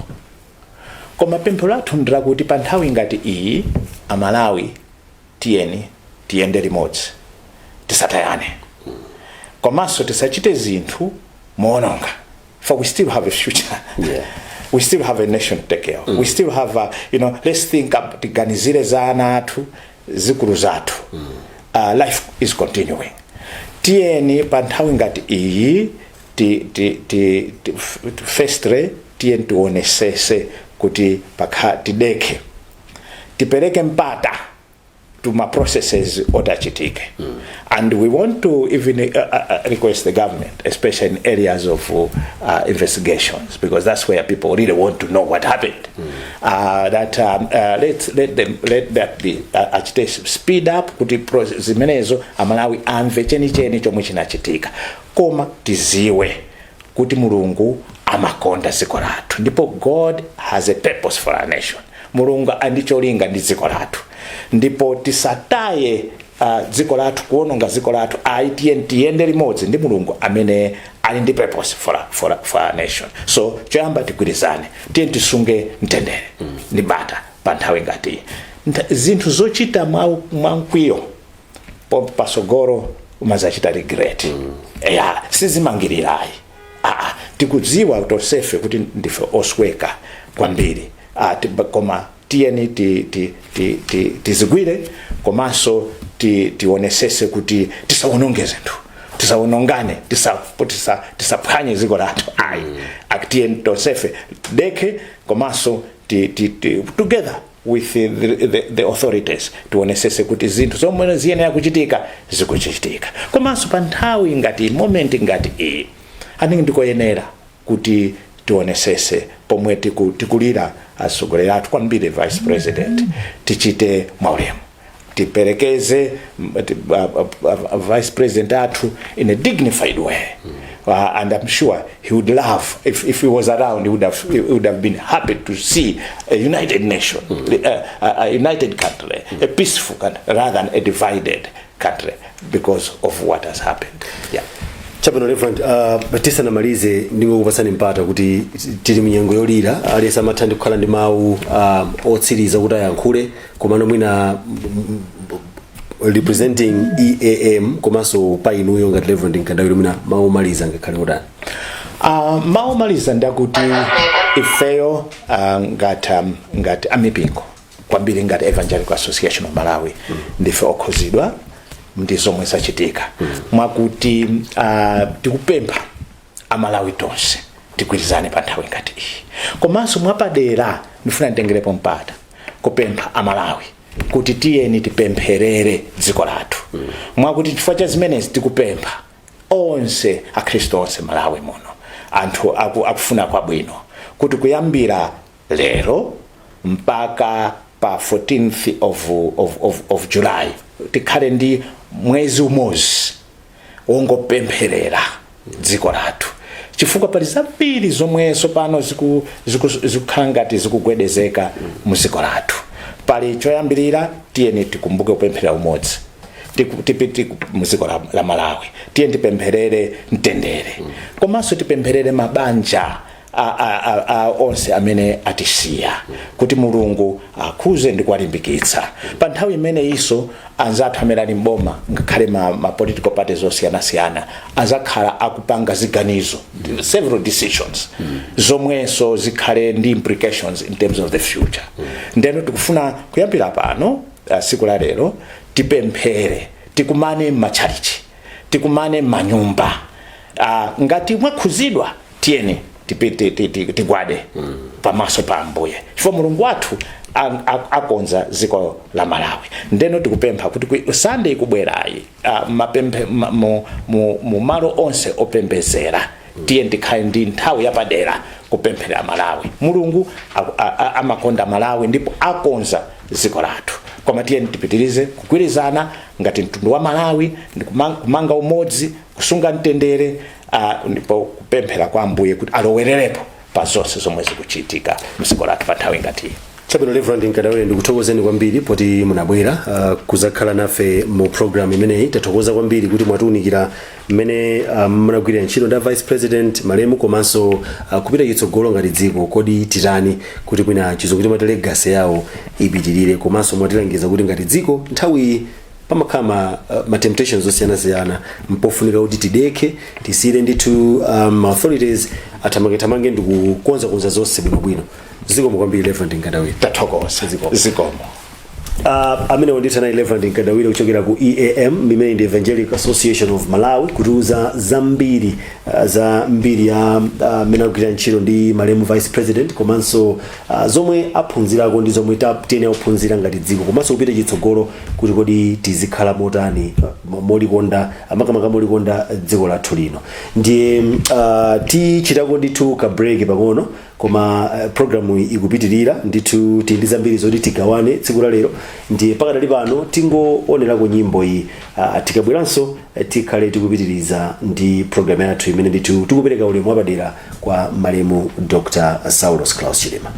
Koma pempho lathu ndilakuti pa nthawi ngati iyi, Amalawi, tiyeni tiyende limodzi, tisatayane, komanso tisachite zinthu moononga, for we still have a future. We still have a nation to take care of. We still have a, you know let's think up, tiganizire za ana athu, zikulu zathu. Life is continuing. Tiyeni pa nthawi ngati iyi ti, ti, ti, ti, firstly tiyeni tionesese kuti pakha tidekhe, tipereke mpata to ma processes otachitike. And we want to even request the government, especially in areas of investigations, because that's where people really want to know what happened, that let them, let that be achite speed up kuti zimenezo Amalawi amve chenicheni chomwe chinachitika. Koma tiziwe kuti Mulungu amakonda dziko lathu, ndipo God has a purpose for our nation. Mulungu ali cholinga ndi dziko lathu, ndipo tisataye dziko lathu, kuononga dziko lathu, ayi. Tiye tiyende limodzi ndi Mulungu amene ali ndi purpose for our nation. So choyamba tigwirizane, tiye tisunge mtendere ndi bata pa nthawi ngati iyi. Zinthu zochita mwa mkwiyo pasogolo umazachita regret. Ya, sizimangirirayi. Aa, tikudziwa tonsefe kuti ndife osweka kwambiri. Koma tiyeni tizigwire, komanso tionesese kuti tisawononge zinthu, tisawonongane, tisaphwanye dziko lathu, ayi. Tiyeni tonsefe dekhe, komanso together with the authorities tionesese kuti zinthu zomwe ziyenera kuchitika zikuchitika. Komanso pa nthawi ngati, moment ngati iyi, aningi ndikoyenera kuti tionesese pomwe tikulira atsogoleri athu, kwambiri vice president, tichite mwaulemu. Tiperekeze vice president athu in a dignified way. And I'm sure he would love, if he was around, he would have been happy to see a united nation, a united country, a peaceful country, rather than a divided country because of what has happened. Yeah. Chabwino, Reverend, tisanamalize ndingokupasani mpata kuti tili mnyengo yolira, aliyense amatha ndi kukhala ndi mawu otsiriza kuti ayankhule, komano mwina representing EAM komanso pa inuyo ngati Reverend Mkandawire, mwina mawu omaliza ngakhale otani? Mawu omaliza ndakuti ifeyo ngati amipingo, kwambiri ngati Evangelical Association of Malawi, ndife okhuzidwa ndi zomwe zachitika, mwakuti tikupempha Amalawi tonse tigwirizane pa nthawi ngati iyi. Komanso mwapadera ndifuna nditengerepo mpata kupempha Amalawi kuti tiyeni tipempherere dziko lathu, mwakuti chifukwa cha zimenezi tikupempha onse Akhristu onse Malawi muno, anthu akufuna kwabwino, kuti kuyambira lero mpaka pa 14th of July tikhale ndi mwezi umodzi wongopempherera dziko lathu, chifukwa pali zambiri zomwe tsopano zikukhala ngati zikugwedezeka mu dziko lathu. Pali choyambirira, tiyeni tikumbuke kupemphera umodzi mu dziko la Malawi. Tiyeni tipempherere mtendere, komanso tipempherere mabanja a onse amene atisiya, kuti Mulungu akhuze ndi kuwalimbikitsa. Pa nthawi imeneyinso anzathu amene ali mboma, ngakhale ma political parties osiyanasiyana, azakhala akupanga ziganizo, several decisions zomwenso zikhale ndi implications in terms of the future. Ndeno tikufuna kuyambira pano, siku la lero, tipemphere, tikumane m'matchalichi, tikumane m'manyumba. Ngati mwakhuzidwa, tiyeni tigwade pamaso pa Ambuye, chifukwa Mulungu wathu akonza dziko la Malawi. Ndeno tikupempha kuti Sunday ikubwerayi, mapemphe mu malo onse opembezera, tiye tikhale ndi nthawi yapadera kupempherera Malawi. Mulungu amakonda Malawi ndipo akonza dziko lathu, koma tiye tipitirize kugwirizana ngati mtundu wa Malawi ndi kumanga umodzi, kusunga mtendere, ndipo kupemphera kwa Ambuye kuti alowererepo pa zonse zomwe zikuchitika mdziko lathu pa nthawi ngati iyi. Chabwino, Reverend Mkandawire, ndikuthokozeni kwambiri poti munabwera kuzakhala nafe mu program imeneyi. Tathokoza kwambiri kuti mwatiunikira mmene munagwirira ntchito ndi vice president malemu, komanso kupita chitsogolo ngati dziko, kodi titani kuti mwina chizungu chomati legacy yawo ipitirire. Komanso mwatilangiza kuti ngati dziko nthawi pamakhala ma temptations osiyanasiyana, mpofunika kuti tidekhe, tisiyire ndithu authorities athamangethamange ndi kukonzakonza zonse bwinobwino. Zikomo kwambiri, Reverend Mkandawire. Tathokoza, zikomo. Amene ndithu anali Reverend Mkandawire kuchokera ku EAM, imene ndi Evangelical Association of Malawi, kutiuza zambiri za mbiri ya mmene akugwira ntchito ndi malemu vice president, komanso zomwe aphunzirako ndi zomwe tiyenera kuphunzira ngati dziko, komanso kupita chitsogolo kuti kodi tizikhala motani molikonda, makamaka molikonda dziko lathu lino. Ndiye tichitako ndithu ka break pang'ono, koma programu ikupitirira ndithu. Tili ndi zambiri zoti tigawane tsiku la lero, ndiye pakadali pano tingoonerako nyimbo iyi. Tikabweranso tikhale tikupitiriza ndi programu yathu imene ndithu tikupereka ulemu wapadera kwa malemu Dr Saulos Klaus Chilima.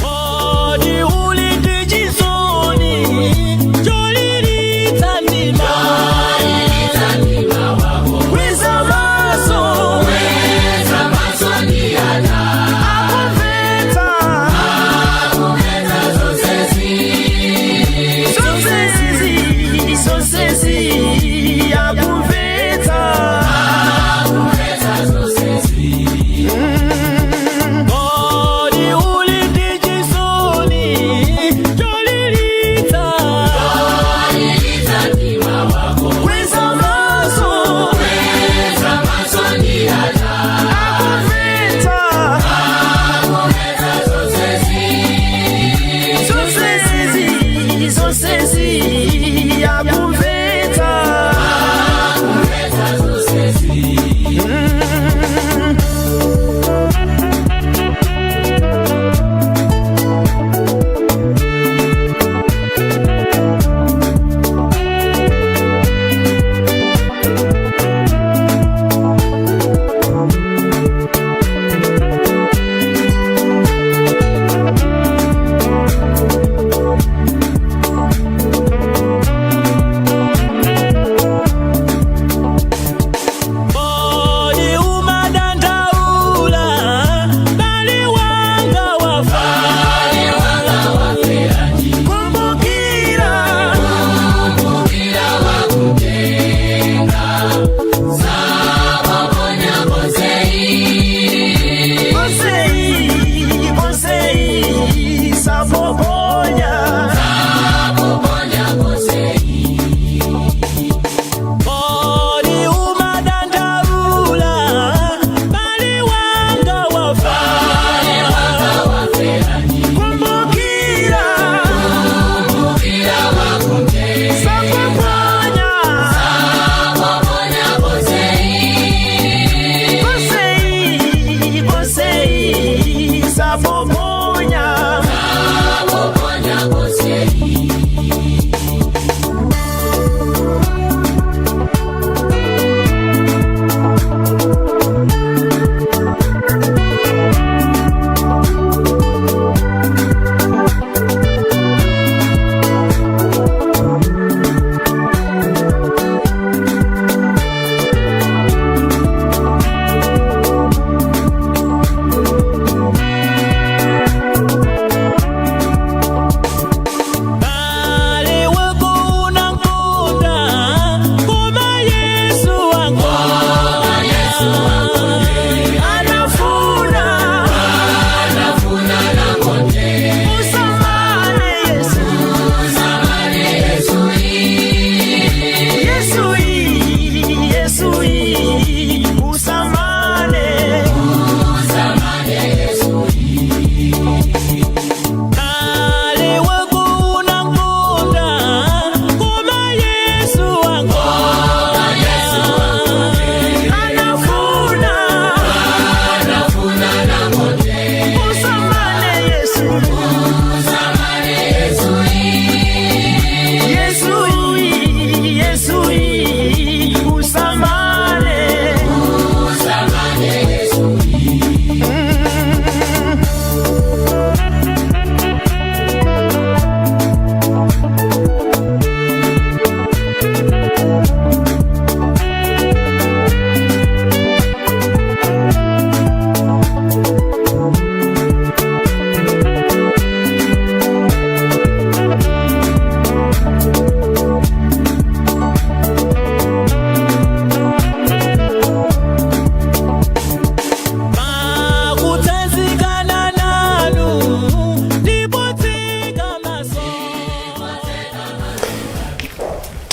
Kodi uli ndi chisoni cholilira?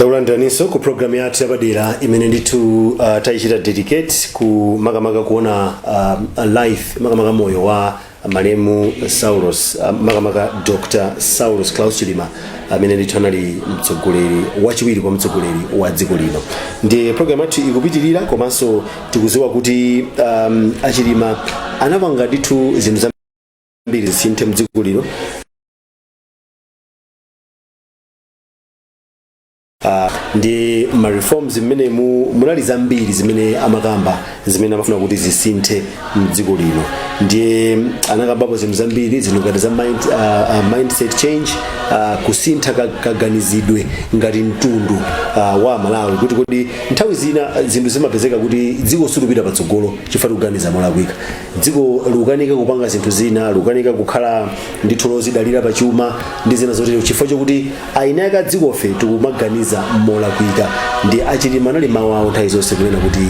Takulandiraninso ku programu yathu yapadera imene ndithu tayichita dedicate ku makamaka kuona life, makamaka moyo wa malemu Saulos, makamaka Dr Saulos Klaus Chilima, amene ndithu anali mtsogoleri wachiwiri kwa mtsogoleri wa dziko lino. Ndi programu yathu ikupitirira, komanso tikuziwa kuti achilima anapanga ndithu zinthu zambiri zisinthe mdziko lino ndi ma reforms mmene munali zambiri zimene amakamba, zimene amafuna kuti zisinthe mdziko lino. Ndiye anakambapo zinthu zambiri, zinthu ngati za mindset change, kusintha kaganizidwe ngati mtundu wa Malawi, kuti kodi nthawi zina zinthu zimapezeka kuti dziko silupita patsogolo chifukwa tikuganiza molakwika. Dziko likukanika kupanga zinthu zina, likukanika kukhala ndithu lozidalira pachuma ndi zina zotero, chifukwa chokuti eni ake adzikofe tikumaganiza molakwika. Ndi achilima anali mawu awo nthawi zonse kunena kuti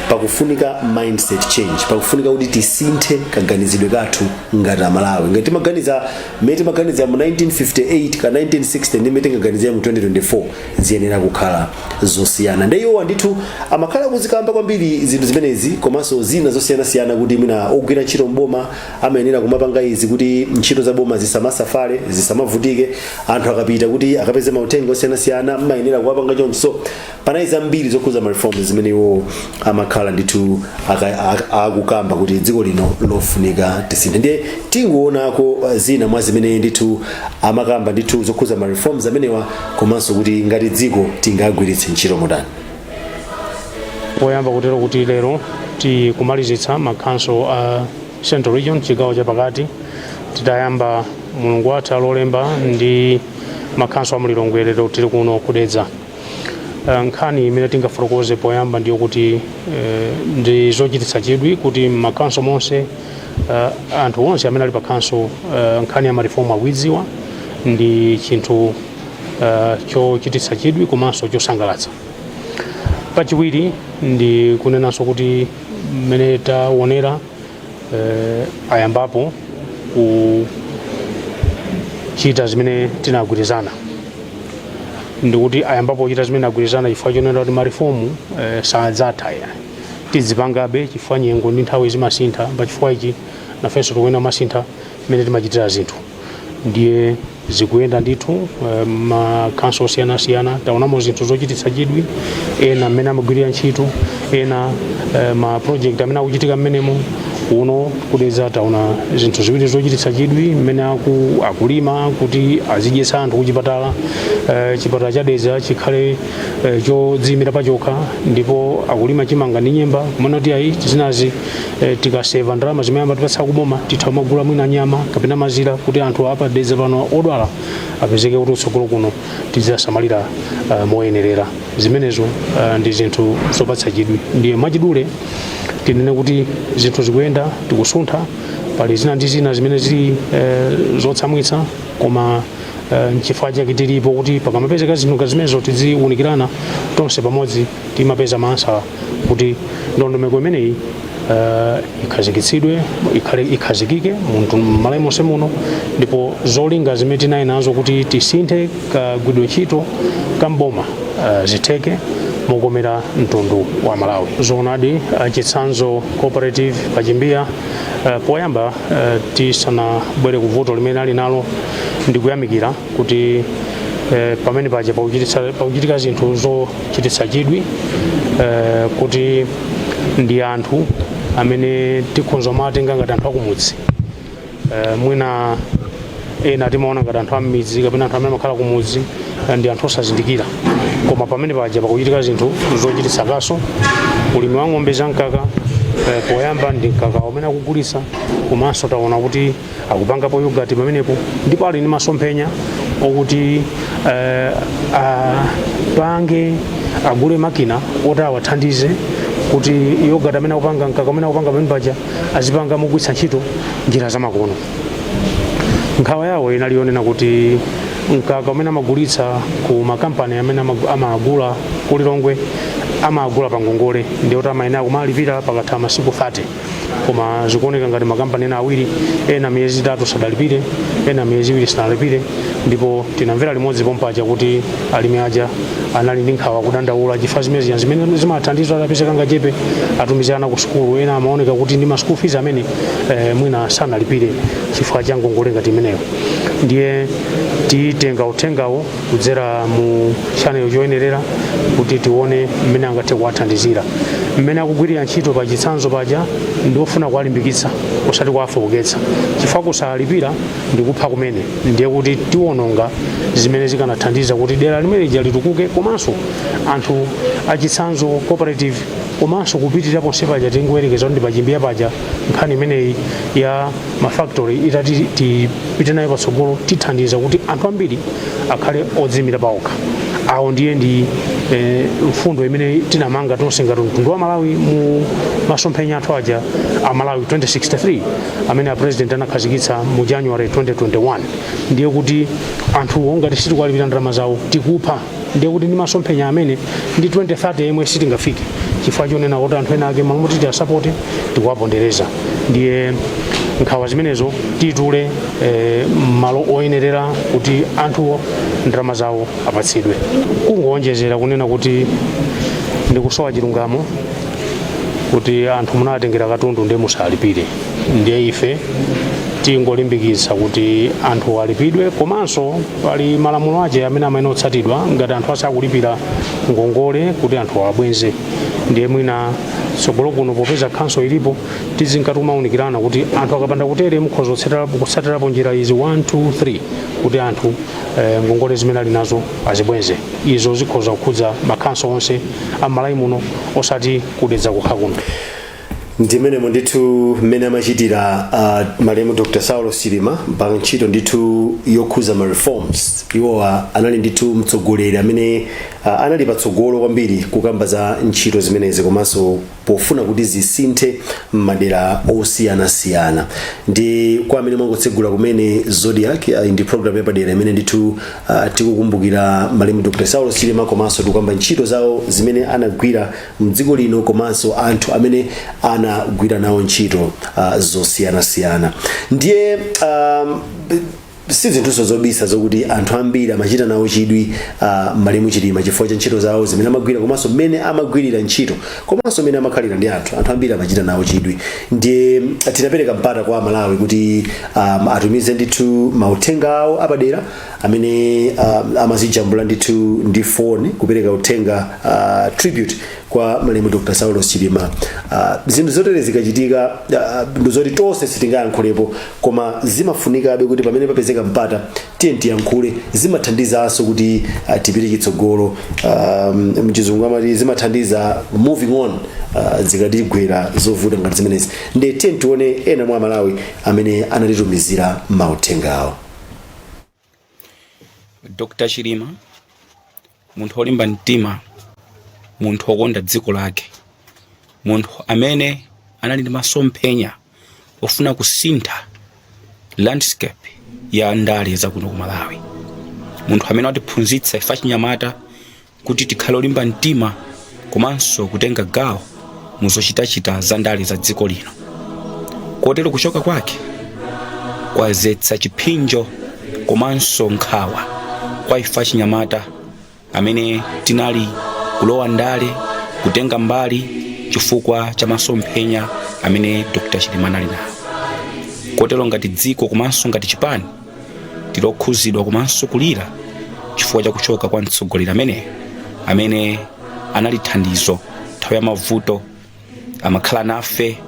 pakufunika mindset change, pakufunika kuti tisinthe kaganizidwe kathu ngati Amalawi. Ngati timaganiza mmene timaganiza mu 1958 ka 1960 ndi mmene tingaganizira mu 2024, ziyenera kukhala zosiyana. Ndi iwowa ndithu amakhala kuzikamba kwambiri zinthu zimenezi, komanso zina zosiyanasiyana, kuti mwina ogwira ntchito mboma amayenera kumapanga izi kuti ntchito za boma zisamasafale, zisamavutike, anthu akapita kuti akapeze mauthenga osiyanasiyana mmayenera kuwapanga choncho. So panali zambiri zokhuza ma reforms zimene iwo amakhala ndithu akukamba kuti dziko lino lofunika tisinthe. Ndiye tingoonako zina mwa zimene ndithu amakamba ndithu zokhuza ma reforms amenewa, komanso kuti ngati dziko tingagwiritse ntchito motani. Poyamba kutero kuti lero tikumalizitsa makhanso a Central Region, chigawo chapakati, titayamba mulungu watha Lolemba ndi makhanso a Mulilongwe. Lero tili kuno kudedza. Nkhani imene tingafotokoze poyamba ndiyo kuti ndi zochititsa chidwi kuti m'makhanso monse, anthu onse amene ali pa khanso, nkhani ya ma reform akuidziwa. Ndi chinthu chochititsa chidwi komanso chosangalatsa. Pachiwiri ndi kunenanso kuti mmene taonera, ayambapo kuchita zimene tinagwirizana. Ndikuti ayambapo kuchita zimene agwirizana chifukwa chonena kuti ma reform sadzatha ya, tidzipangabe chifukwa nyengo ndi nthawi zimasintha. Pachifukwa ichi nafenso tikuyenera masintha mmene timachitira zinthu. Ndiye zikuyenda ndithu. Makhanso osiyanasiyana taonamo zinthu zochititsa chidwi, ena mmene amagwirira ntchito, ena ma project amene akuchitika mmenemo. Kuno kudedza taona zinthu ziwiri zochititsa chidwi, mmene akulima kuti azidyetsa anthu kuchipatala, chipatala cha Dedza chikhale chodziyimira pachokha, ndipo akulima chimanga ndi nyemba, kumene kuti ayi, zinazi tikaseva ndalama zimene amatipatsa kuboma, titha kumagula mwina nyama kapena mazira kuti anthu apa Dedza pano odwala apezeke kuti utsogolo kuno tizisamalira moyenerera. Zimenezo ndi zinthu zopatsa chidwi. Ndiye mwachidule tinene kuti zinthu zikuyenda, tikusuntha. Pali zina ndi zina zimene zili zotsamwitsa, koma nchifukwa chake tilipo, kuti pakamapezeka zinthu ngati zimenezo tiziwunikirana tonse pamodzi, timapeza ma answer kuti ndondomeko imeneyi ikhazikitsidwe, ikhale ikhazikike munthu m'Malawi monse muno, ndipo zolinga zimene tinali nazo kuti tisinthe kagwiridwe ntchito kamboma zitheke mokomera mtundu wa Malawi. Zoonadi, Chitsanzo Cooperative pachimbiya, poyamba tisanabwere ku vuto limene ali nalo, ndikuyamikira kuti pamene paja pakuchitika zinthu zochititsa chidwi, kuti ndi anthu amene tikhonza kumatenga ngati anthu akumudzi. Mwina ena timaona ngati anthu am'midzi kapena anthu amene amakhala kumudzi ndi anthu osazindikira, koma pamene paja pakuchitika zinthu zochititsa kaso. Ulimi wa ng'ombe za mkaka, poyamba ndi mkaka umene akugulitsa, komanso taona kuti akupangapo yogurt pamenepo, ndipo ali ndi masomphenya okuti apange, agule makina oti awathandize kuti yogurt amene akupanga, mkaka amene akupanga pamene paja, azipanga mogwiritsa ntchito njira zamakono. Nkhawa yawo inali yonena kuti mkaka umene amagulitsa ku makampani amene amagula ku Lilongwe, amagula pa ngongole, ndiye kuti amayenera kumalipira pakatha masiku 30. Koma zikuoneka ngati makampani ena awiri, ena miyezi 3 sadalipire, ena miyezi 2 sanalipire. Ndipo tinamvera limodzi pompaja kuti alimi aja anali ndi nkhawa, kudandaula chifukwa zimene zija zimene zimathandiza atapezeka kangachepe atumize ana ku sukulu. Ena amaoneka kuti ndi ma school fees amene mwina sanalipire chifukwa cha ngongole ngati imeneyo. Ndiye titenga uthengawo kudzera mu channel choyenerera kuti tione mmene angathe kuwathandizira. Mmene akugwirira ntchito pa chitsanzo paja ndi ofuna kuwalimbikitsa, osati kuwafowoketsa, chifukwa kusalipira ndi kupha kumene. Ndiye kuti tiwononga zimene zikanathandiza kuti dera limene lija litukuke, komanso anthu achitsanzo cooperative, komanso kupitirira ponse paja. Tingoyerekeza kuti ndi pachimbiya paja, nkhani imeneyi ya mafactory itati tipite nayo patsogolo, tithandiza kuti anthu ambiri akhale odziyimira paokha. Awo ndiye ndi mfundo imene tinamanga tonse ngati mtundu wa Malawi mu masomphenya athu aja a Malawi 2063 amene a President anakhazikitsa mu January 2021. Ndiye kuti anthuwo ngati sitikuwalipira ndalama zawo, tikupha. Ndiye kuti ndi masomphenya amene ndi 2030 yemwe sitingafike, chifukwa chonena kuti anthu ena ake malo moti tiasapote tikuwapondereza. Ndiye nkhawa zimenezo titule malo oyenerera kuti anthuwo ndalama zawo apatsidwe. Kungowonjezera kunena kuti ndikusowa chilungamo kuti anthu munatengera katundu ndiye musalipire. Ndiye ife tingolimbikitsa kuti anthu alipidwe, komanso pali malamulo ache amene amayenera kutsatidwa ngati anthu asakulipira ngongole kuti anthu awabwenze. Ndiye mwina tsogolo kuno, popeza council ilipo, tizinkati kumaunikirana kuti anthu akapanda kutere mukhoza kutsatirapo njira izi 1 2 3 kuti anthu ngongole zimene ali nazo azibwenze. Izo zikhoza kukhudza makhanso onse am'Malawi muno, osati kudedza kokha kuno. Ndimenemo ndithu mmene amachitira malemu Dr Saulos Chilima pa ntchito ndithu yokhuza ma reforms. Iwowa anali ndithu mtsogoleri amene anali patsogolo kwambiri kukamba za ntchito zimenezi, komanso pofuna kuti zisinthe m'madera osiyanasiyana. Ndi kwa amene mwangotsegula kumene Zodiak, ndi program yapadera imene ndithu tikukumbukira malemu Dr Saulos Chilima, komanso tikukamba ntchito zawo zimene anagwira mdziko lino, komanso anthu amene anagwira nawo ntchito zosiyanasiyana. Ndiye si zinthuso zobisa zokuti anthu ambiri amachita nawo chidwi malemu Chilima chifukwa cha ntchito zawo zimene amagwira, komanso mmene amagwirira ntchito, komanso mmene amakhalira ndi anthu. Anthu ambiri amachita nawo chidwi. Ndiye tinapereka mpata kwa Amalawi kuti atumize ndithu mauthenga awo apadera amene amazijambula ndithu ndi phone kupereka uthenga, tribute kwa malemu Dr Saulos Chilima. Zinthu zotere zikachitika, ndizoti tonse sitingayankhulepo, koma zimafunikabe kuti pamene papezeka mpata tiye tiyankhule. Zimathandizanso kuti tipite chitsogolo. Mchizungu amati zimathandiza moving on zikatigwera zovuta ngati zimenezi. Ndiye tiye tione ena mwa Amalawi amene anatitumizira mauthenga awo. Dr Chilima, munthu wolimba mtima, munthu wokonda dziko lake, munthu amene anali ndi masomphenya ofuna kusintha landscape ya ndale zakuno ku Malawi, munthu amene watiphunzitsa ife achinyamata kuti tikhale olimba mtima komanso kutenga gawo mu zochitachita za ndale za dziko lino. Kotero kuchoka kwake kwazetsa chipsinjo komanso nkhawa kwa ife achinyamata amene tinali kulowa ndale, kutenga mbali chifukwa cha masomphenya amene Dr Chilima anali nawo. Kotero ngati dziko komanso ngati chipani tilokhuzidwa komanso kulira chifukwa cha kuchoka kwa mtsogoleri amene anali thandizo nthawi ya mavuto, amakhala nafe,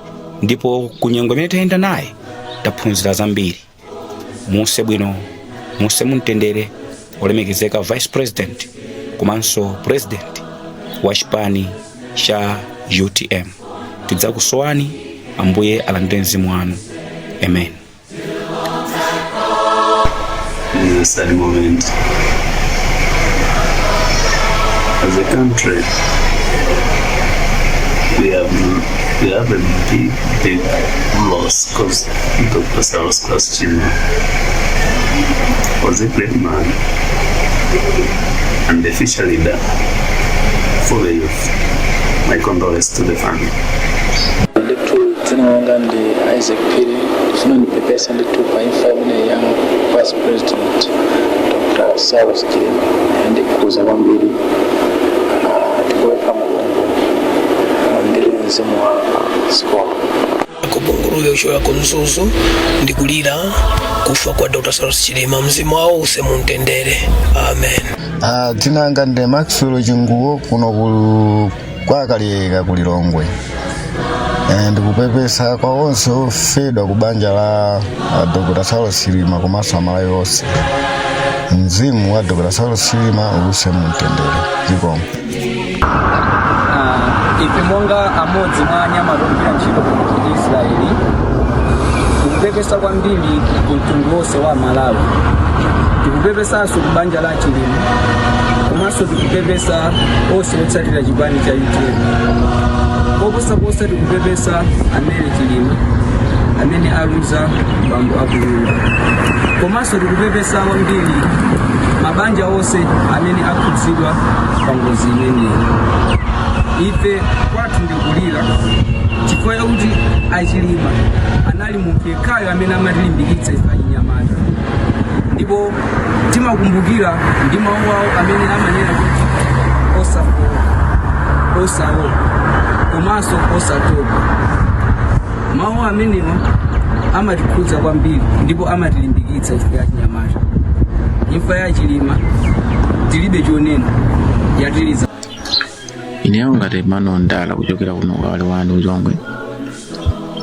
ndipo kunyengo imene tayenda naye taphunzira zambiri. Muuse bwino, muuse mumtendere, olemekezeka Vice President komanso President wa chipani cha UTM. Tidzakusowani. Ambuye alandire mzimu wanu. Amen. This is a sad moment. As a country, we have a big, big loss because Dr. Saulos Klaus Chilima was a great man and the future leader for the youth. My condolences to the family. Ndithu, dzina Dzina langa ndi Isaac Phiri. Ndifuna ndipepese ndithu pa imfa imene ya Vice President Dr Saulos Chilima. Yandikhuza kwambiri. Tikupempha Mulungu alandire mzimu wa zikomo. Kubunguluyo kuchokera ku Mzuzu, ndikulira kufa kwa Dr Saulos Chilima. Mzimu wawo uuse mumtendere, amen. Ah, dzina langa ndi Maxwell Chinguwo, kuno ku kwakaliyeka ku Lilongwe. Ndikupepesa kwa onse ofedwa ku banja la Dr. Saulos Chilima komanso Amalawi onse. Mzimu wa Dr. Saulos Chilima uuse mumtendere. Zikomo. Ife monga amodzi mwa anyamata ogwira ntchito ku Israeli, tikupepesa kwambiri ku mtundu wonse wa Malawi. Tikupepesanso ku banja la Chilima, komanso tikupepesa onse otsatira chipani cha UTM. Koposaposa tikupepesa a Mary Chilima amene aluza bambo akunyumba, komanso tikupepesa kwambiri mabanja onse amene akhudzidwa pa ngozi imeneyi. Ife kwathu ndikulira chifukwa chakuti achilima anali munthu yekhayo amene amatilimbikitsa ife achinyamata, ndipo timakumbukira ndi mawu awo amene amanena kuti osafoka, osaopa komanso osatopa. Mawu amenewa amatikhudza kwambiri ndipo amatilimbikitsa ife achinyamata. Imfa ya Chilima tilibe chonena, yatiliza. Ineyo ngati Emmanuel Ndala kuchokera kuno kawale wanu Lilongwe,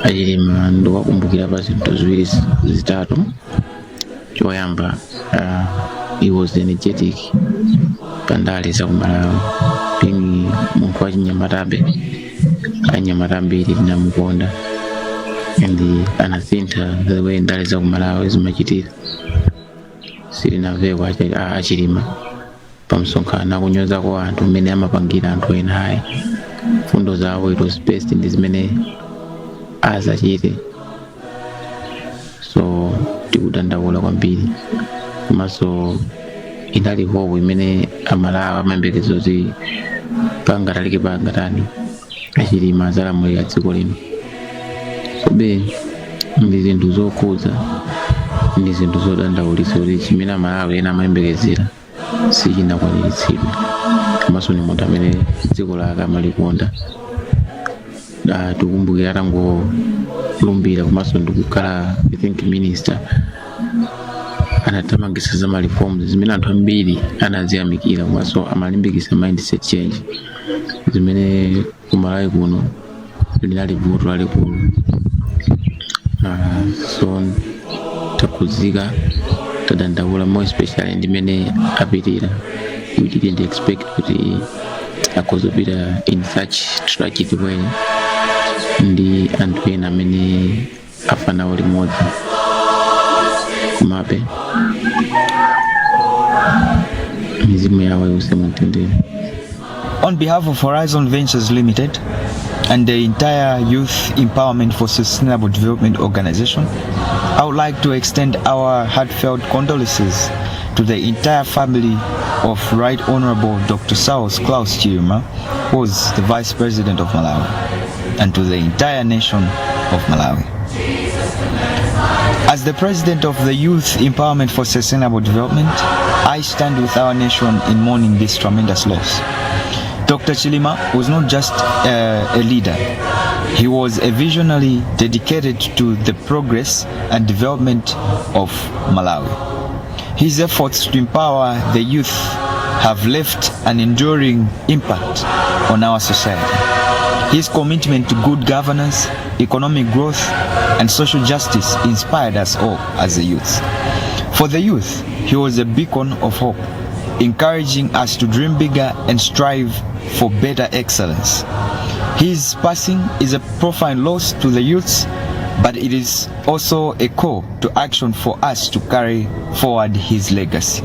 achilima ndikuwakumbukira pa zinthu ziwiri, zitatu. Choyamba, he was energetic pandale za kumalawi, being munthu wachinyamatabe, anyamata ambiri tinamukonda and anasintha the way ndale za kumalawi zimachitira. Sitinamveko achilima pa msonkhano akunyozako anthu mmene amapangira anthu ena ayi. Fundo zawo, it was based ndi zimene azachite. So tikudandaula kwambiri, komanso inali hope imene Amalawi amayembekeza kuti pangatalike pangatani achilima azalamulira dziko lino. Sobe ndi zinthu zokhudza, ndi zinthu zodandaulitsa kuti chimene Amalawi ena amayembekezera sichinakwaniritsidwe. Komanso ni munthu amene dziko lake amalikonda. Tikukumbukira atangolumbira komanso ndikukhala, I think, minister, anathamangitsa za ma reforms zimene anthu ambiri anaziyamikira, komanso amalimbikitsa mindset change zimene kumalawi kuno linali vuto lalikulu. So takhudzika, tadandaula, more especially ndimene apitira. We didn't expect kuti akhozopita in such tragic way ndi anthu ena amene afa nawo limodzi. Komabe mizimu yawo iwuse mumtendere. On behalf of Horizon Ventures Limited and the entire Youth Empowerment for Sustainable Development Organization, I would like to extend our heartfelt condolences to the entire family of Right Honorable Dr. Saulos Klaus Chilima, who was the Vice President of Malawi, and to the entire nation of Malawi. As the President of the Youth Empowerment for Sustainable Development, I stand with our nation in mourning this tremendous loss. Dr. Chilima was not just a leader, he was a visionary dedicated to the progress and development of Malawi. His efforts to empower the youth have left an enduring impact on our society. His commitment to good governance, economic growth, and social justice inspired us all as a youth. For the youth, he was a beacon of hope, encouraging us to dream bigger and strive for better excellence. His passing is a profound loss to the youths, but it is also a call to action for us to carry forward his legacy.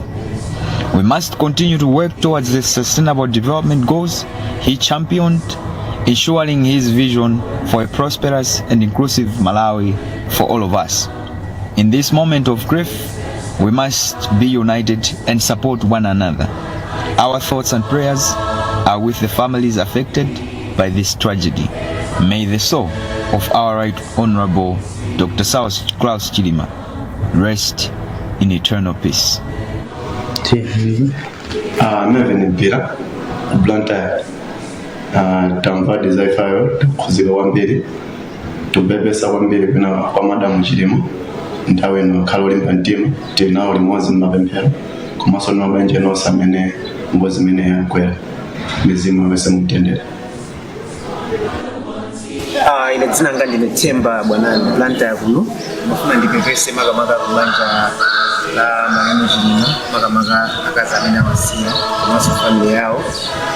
We must continue to work towards the sustainable development goals he championed, ensuring his vision for a prosperous and inclusive Malawi for all of us. In this moment of grief, we must be united and support one another. Our thoughts and prayers are with the families affected by this tragedy. May the soul of our Right Honorable Dr. Saulos Klaus Chilima rest in eternal peace. Melvin Mpira, Blantyre. Tamva za imfayo, takhuzika kwambiri, tupepesa kwambiri kwina kwa madamu Chilima. Nthawi ino akhale olimba mtima, tili nawo limodzi m'mapemphero komanso ndi mabanja onse amene ngozi imene yagwera. Mizimu iwuse mumtendere. Ine dzina langa ndine Themba Bwanani, Blantyre kuno. Ndimafuna ndipepese makamaka kubanja la malemu Chilima, makamaka akazi amene awasiya komanso family yawo.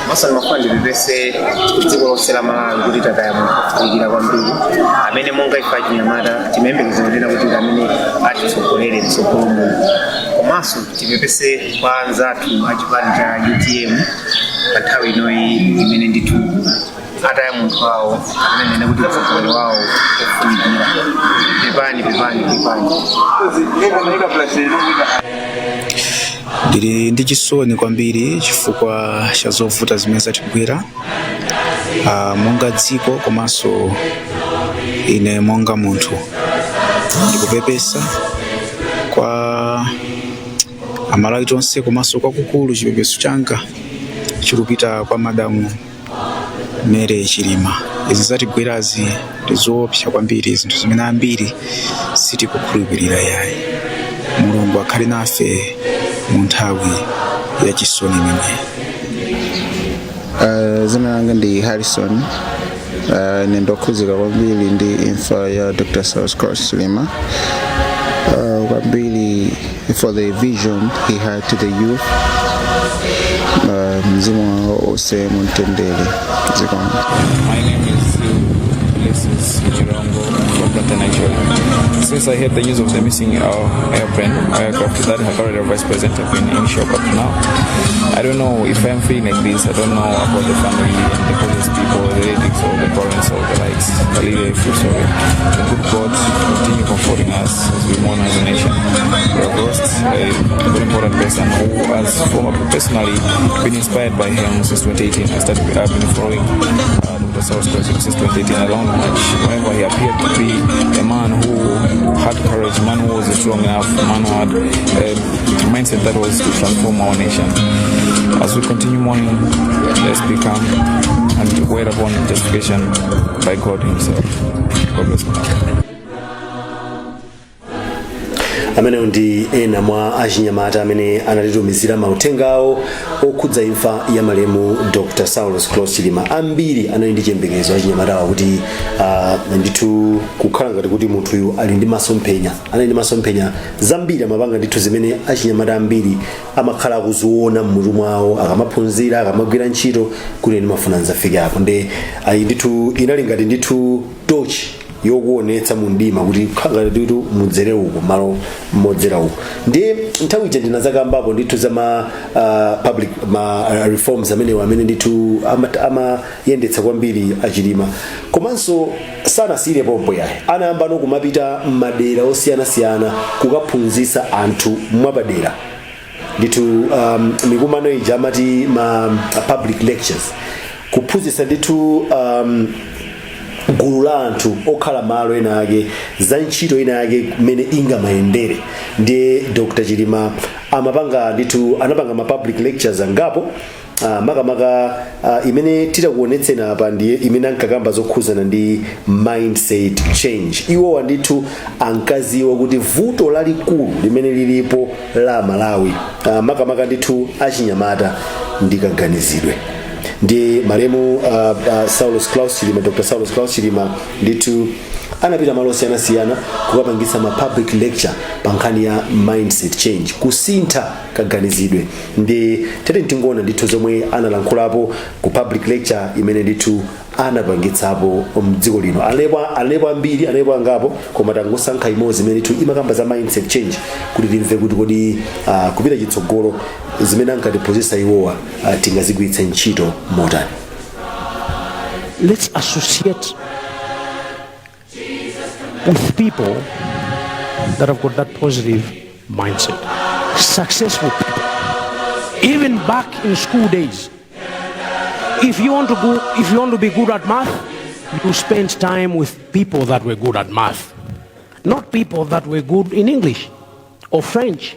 Komanso ndimafuna ndipepese dziko lonse la Malawi kuti tataya munthu ofunikira kwambiri amene monga ife achinyamata timayembekezera kunena kuti ndi amene atitsogolere mtsogolo muno. Komanso tipepese kwa anzathu achipani cha UTM pa nthawi inoyi imene ndithu ataya munthu wawo amene nene kuti mtsogoleri wawo ofunikira. Pepani, pepani, pepani. Ndili ndi chisoni kwambiri chifukwa cha zovuta zimene zatigwera monga dziko komanso ine monga munthu. Ndikupepesa kwa Amalawi tonse komanso kwakukulu chipepeso changa chikupita kwa madamu Mary Chilima. Izi zatigwerazi ndi zoopsa kwambiri, zinthu zimene ambiri sitikukhulupirira yayi. Mulungu akhale nafe mu nthawi ya chisoni imeneyi. Dzina langa ndi Harrison. Ine ndokhuzika kwambiri ndi imfa ya Dr. Saulos Klaus Chilima. Kwambiri for the vision he had to the youth. Mzimu wawo uuse mumtendere. Zikomo. My name is Blessings Jirongo from Blantyre, Nigeria. Since I heard the news of the missing airplane, aircraft that had carried our vice president, have been in shock up to now. I don't know if I'm feeling like this. I don't know about the family and the police people, the relatives or the parents or the likes. I really feel sorry. The good God continue comforting us as we mourn as a nation. We have lost a very important person who has former personally been inspired by him since 2018. I've been following Dr. Saulos Klaus since 2018 along much. Whenever he appeared to be a man who had courage, man who was strong enough, man who had a mindset that was to transform our nation. As we continue mourning, let's be calm and wait upon justification by God Himself. God bless Malawi. Amenewo ndi ena mwa achinyamata amene anatitumizira mauthenga awo okhudza imfa ya malemu Dr. Saulos Klaus Chilima. Ambiri anali ndi chiyembekezo achinyamatawa kuti ndithu kukhala ngati kuti munthuyu ali ndi masomphenya, anali ndi masomphenya zambiri, amapanga ndithu zimene achinyamata ambiri amakhala akuziona mmutu mwawo akamaphunzira, akamagwira ntchito, kuti ndimafuna nzafike apo. Nde ayi ndithu inali ngati ndithu tochi yokuonetsa mu mdima kuti khala ngati ndithu mudzere uku malo modzera uku. Ndiye nthawi ija ndinazakambapo ndithu za ma public ma reforms amenewa amene ndithu amayendetsa kwambiri achilima. Komanso sanasiyire pompo yayi, anayamba kumapita m'madera osiyanasiyana kukaphunzitsa anthu mwapadera ndithu, mikumano ija amati ma public lectures, kuphunzitsa ndithu gulu la anthu okhala malo ena ake za ntchito ina yake mmene ingamayendere. Ndiye Dr. Chilima amapanga ndithu, anapanga ma public lectures angapo, makamaka imene titakuonetseni apa ndiye imene ankakamba zokhuzana ndi mindset change. Iwowa ndithu ankaziwa kuti vuto lalikulu limene lilipo la Malawi, makamaka ndithu achinyamata, ndikaganizidwe. Ndi malemu Saulos Klaus Chilima, Dr. Saulos Klaus Chilima ndithu anapita malo osiyanasiyana kukapangisa ma public lecture pa nkhani ya mindset change, kusintha kaganizidwe. Ndi tete tingoona ndithu zomwe analankhulapo ku public lecture imene ndithu anapangitsapo mdziko lino. Analepo ambiri, analepo angapo, koma tangosankha imodzi imene ndithu imakamba za mindset change kuti timve kuti kodi kupita chitsogolo zimene ankatiphunzitsa iwowa tingazigwiritse ntchito motani. Let's associate with people that have got that positive mindset. Successful people. Even back in school days, if you want to be good at math, You spent time with people that were good at math, not people that were good in English or French.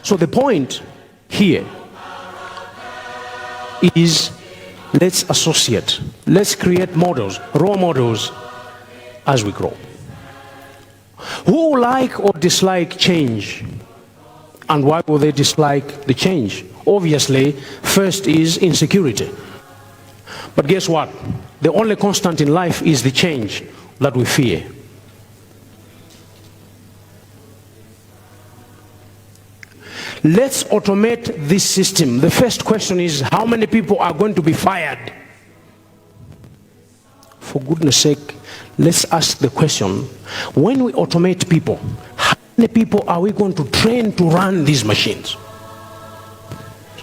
So the point here is, let's associate, let's create models, role models as we grow. Who like or dislike change? And why will they dislike the change? Obviously, first is insecurity. But guess what? The only constant in life is the change that we fear. Let's automate this system. The first question is, how many people are going to be fired? For goodness sake, let's ask the question, when we automate people, how many people are we going to train to run these machines?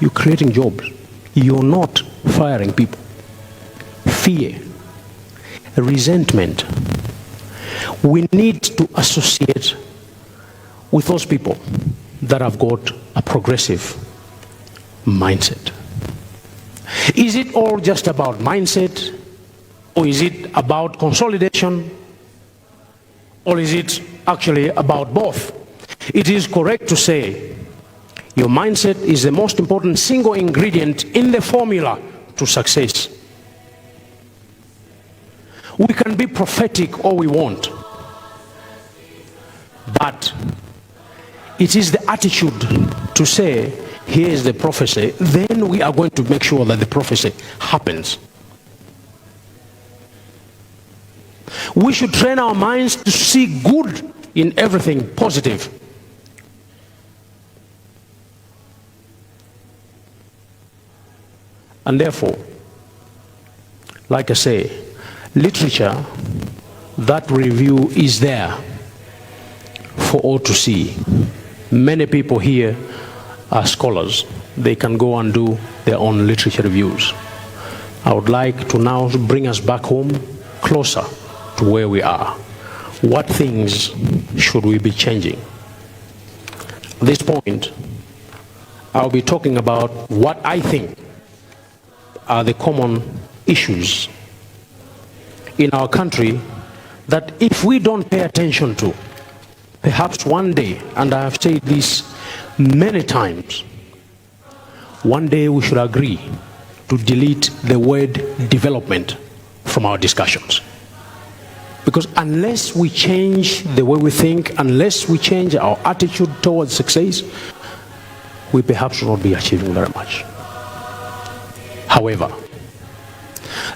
You're creating jobs. You're not firing people. Fear, resentment. We need to associate with those people that have got a progressive mindset. Is it all just about mindset? Or is it about consolidation? Or is it actually about both? It is correct to say your mindset is the most important single ingredient in the formula to success. We can be prophetic all we want, but it is the attitude to say, here is the prophecy, then we are going to make sure that the prophecy happens. We should train our minds to see good in everything positive. And therefore, like I say, literature, that review is there for all to see. Many people here are scholars. They can go and do their own literature reviews. I would like to now bring us back home, closer to where we are. What things should we be changing? At this point, I'll be talking about what I think are the common issues in our country that if we don't pay attention to, perhaps one day, and I have said this many times, one day we should agree to delete the word development from our discussions. Because unless we change the way we think, unless we change our attitude towards success, we perhaps will not be achieving very much. However,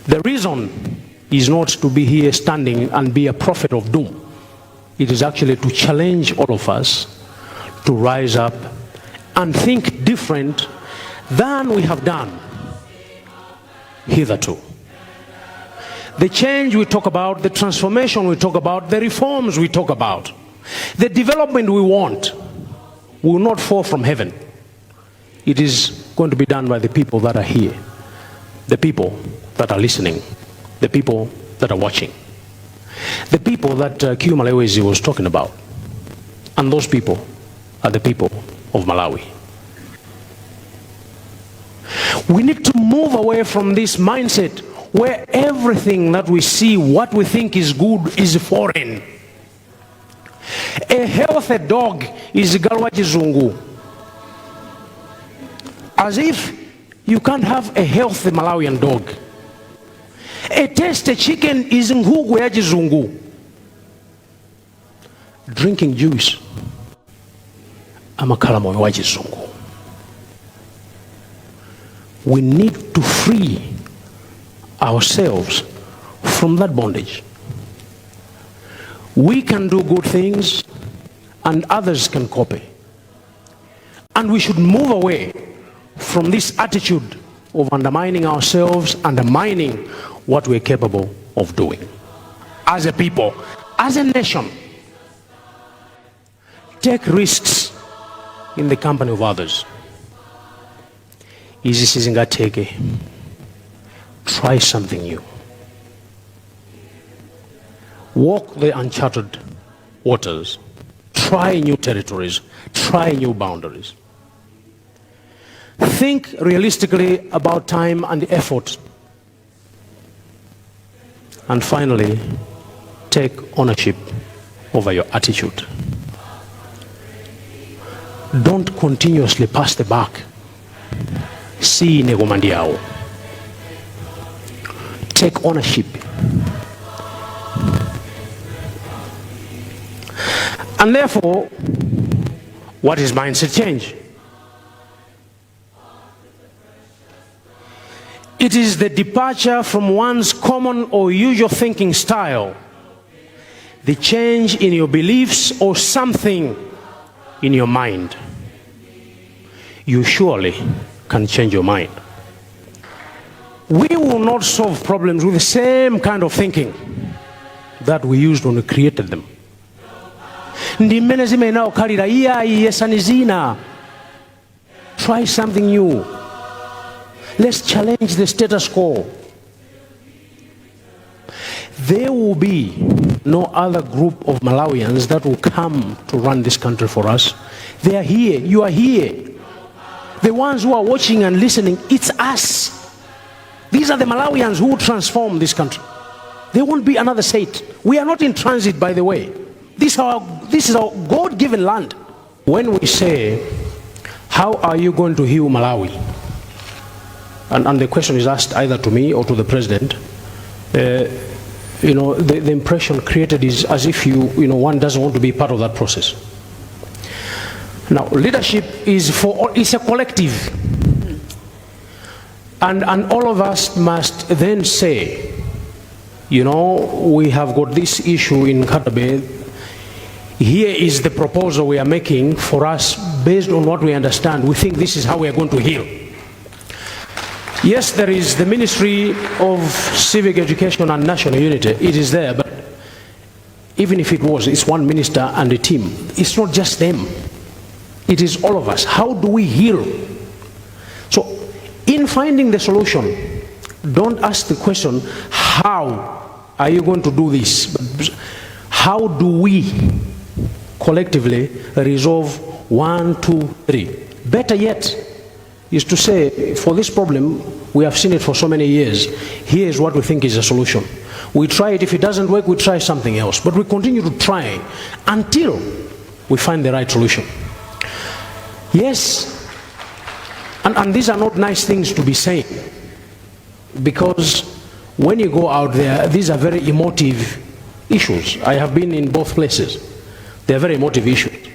the reason is not to be here standing and be a prophet of doom. It is actually to challenge all of us to rise up and think different than we have done hitherto. The change we talk about, the transformation we talk about, the reforms we talk about, the development we want will not fall from heaven. It is going to be done by the people that are here, the people that are listening, the people that are watching, the people that Q Malewezi was talking about. And those people are the people of Malawi. We need to move away from this mindset where everything that we see, what we think is good, is foreign. A healthy dog is galu wachizungu. As if you can't have a healthy Malawian dog. A tasty chicken is nkhuku ya chizungu. Drinking juice amakhala moyo wa chizungu. We need to free ourselves from that bondage. We can do good things and others can copy. And we should move away from this attitude of undermining ourselves, undermining what we're capable of doing. As a people, as a nation, take risks in the company of others. Izi sizingatheke. Try something new. Walk the uncharted waters. Try new territories. Try new boundaries. Think realistically about time and effort. And finally, take ownership over your attitude. Don't continuously pass the buck. Si ine koma ndi awo. Take ownership. And therefore, what is mindset change? It is the departure from one's common or usual thinking style, the change in your beliefs or something in your mind. You surely can change your mind. We will not solve problems with the same kind of thinking that we used when we created them. Ndi mmene zimayenera kukhalira iyayi yesani zina. Try something new. Let's challenge the status quo. There will be no other group of Malawians that will come to run this country for us. They are here. You are here. The ones who are watching and listening, it's us. These are the Malawians who will transform this country. There won't be another state. We are not in transit, by the way. This is our God-given land. When we say, how are you going to heal Malawi? And the question is asked either to me or to the president. The impression created is as if one doesn't want to be part of that process. Now, leadership is for all, it's a collective. And all of us must then say, we have got this issue in Nkhata Bay. Here is the proposal we are making for us based on what we understand. We think this is how we are going to heal. Yes, there is the Ministry of Civic Education and National Unity. It is there, but even if it was, it's one minister and a team. It's not just them. It is all of us. How do we heal? So, in finding the solution, don't ask the question, how are you going to do this? But how do we collectively resolve 1, 2, 3? Better yet is to say, for this problem, we have seen it for so many years. Here is what we think is a solution. We try it. If it doesn't work, we try something else. But we continue to try until we find the right solution. Yes, and these are not nice things to be saying, because when you go out there, these are very emotive issues. I have been in both places. They are very emotive issues,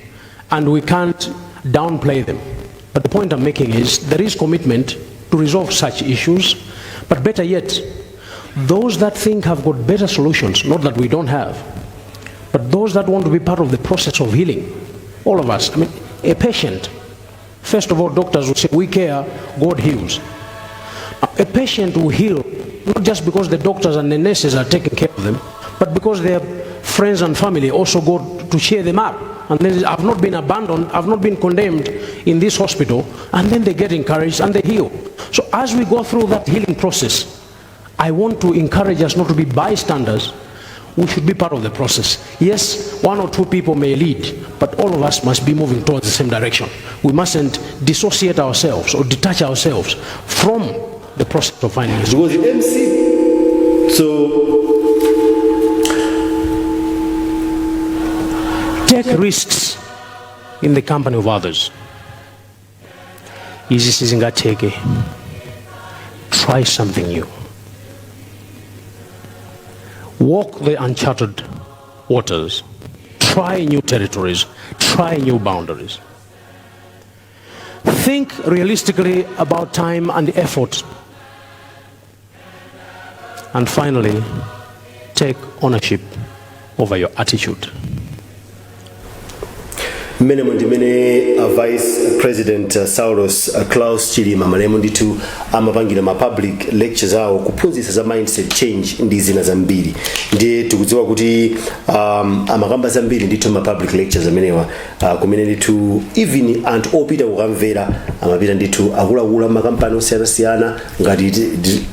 and we can't downplay them. But the point I'm making is there is commitment to resolve such issues, but better yet, those that think have got better solutions, not that we don't have, but those that want to be part of the process of healing, all of us. A patient, first of all, doctors will say, we care, God heals. A patient will heal, not just because the doctors and the nurses are taking care of them, but because their friends and family also go to cheer them up. And then, I've not been abandoned, I've not been condemned in this hospital. And then they get encouraged and they heal. So as we go through that healing process, I want to encourage us not to be bystanders. We should be part of the process. Yes, one or two people may lead, but all of us must be moving towards the same direction. We mustn't dissociate ourselves or detach ourselves from the process of finding a solution. Because the MC, so take risks in the company of others. Izi sizingatheke. Try something new. Walk the uncharted waters. Try new territories. Try new boundaries. Think realistically about time and effort. And finally, take ownership over your attitude. Mmenemo ndimene Vice President Saulos Klaus Chilima malemu ndithu amapangira ma public lectures awo kuphunzitsa za mindset change ndi zina zambiri. Ndiye tikudziwa kuti amakamba zambiri ndithu ma public lectures amenewa, kumene ndithu even anthu opita kukamvera Amapita ndithu akuluakulu amakampani osiyanasiyana, ngati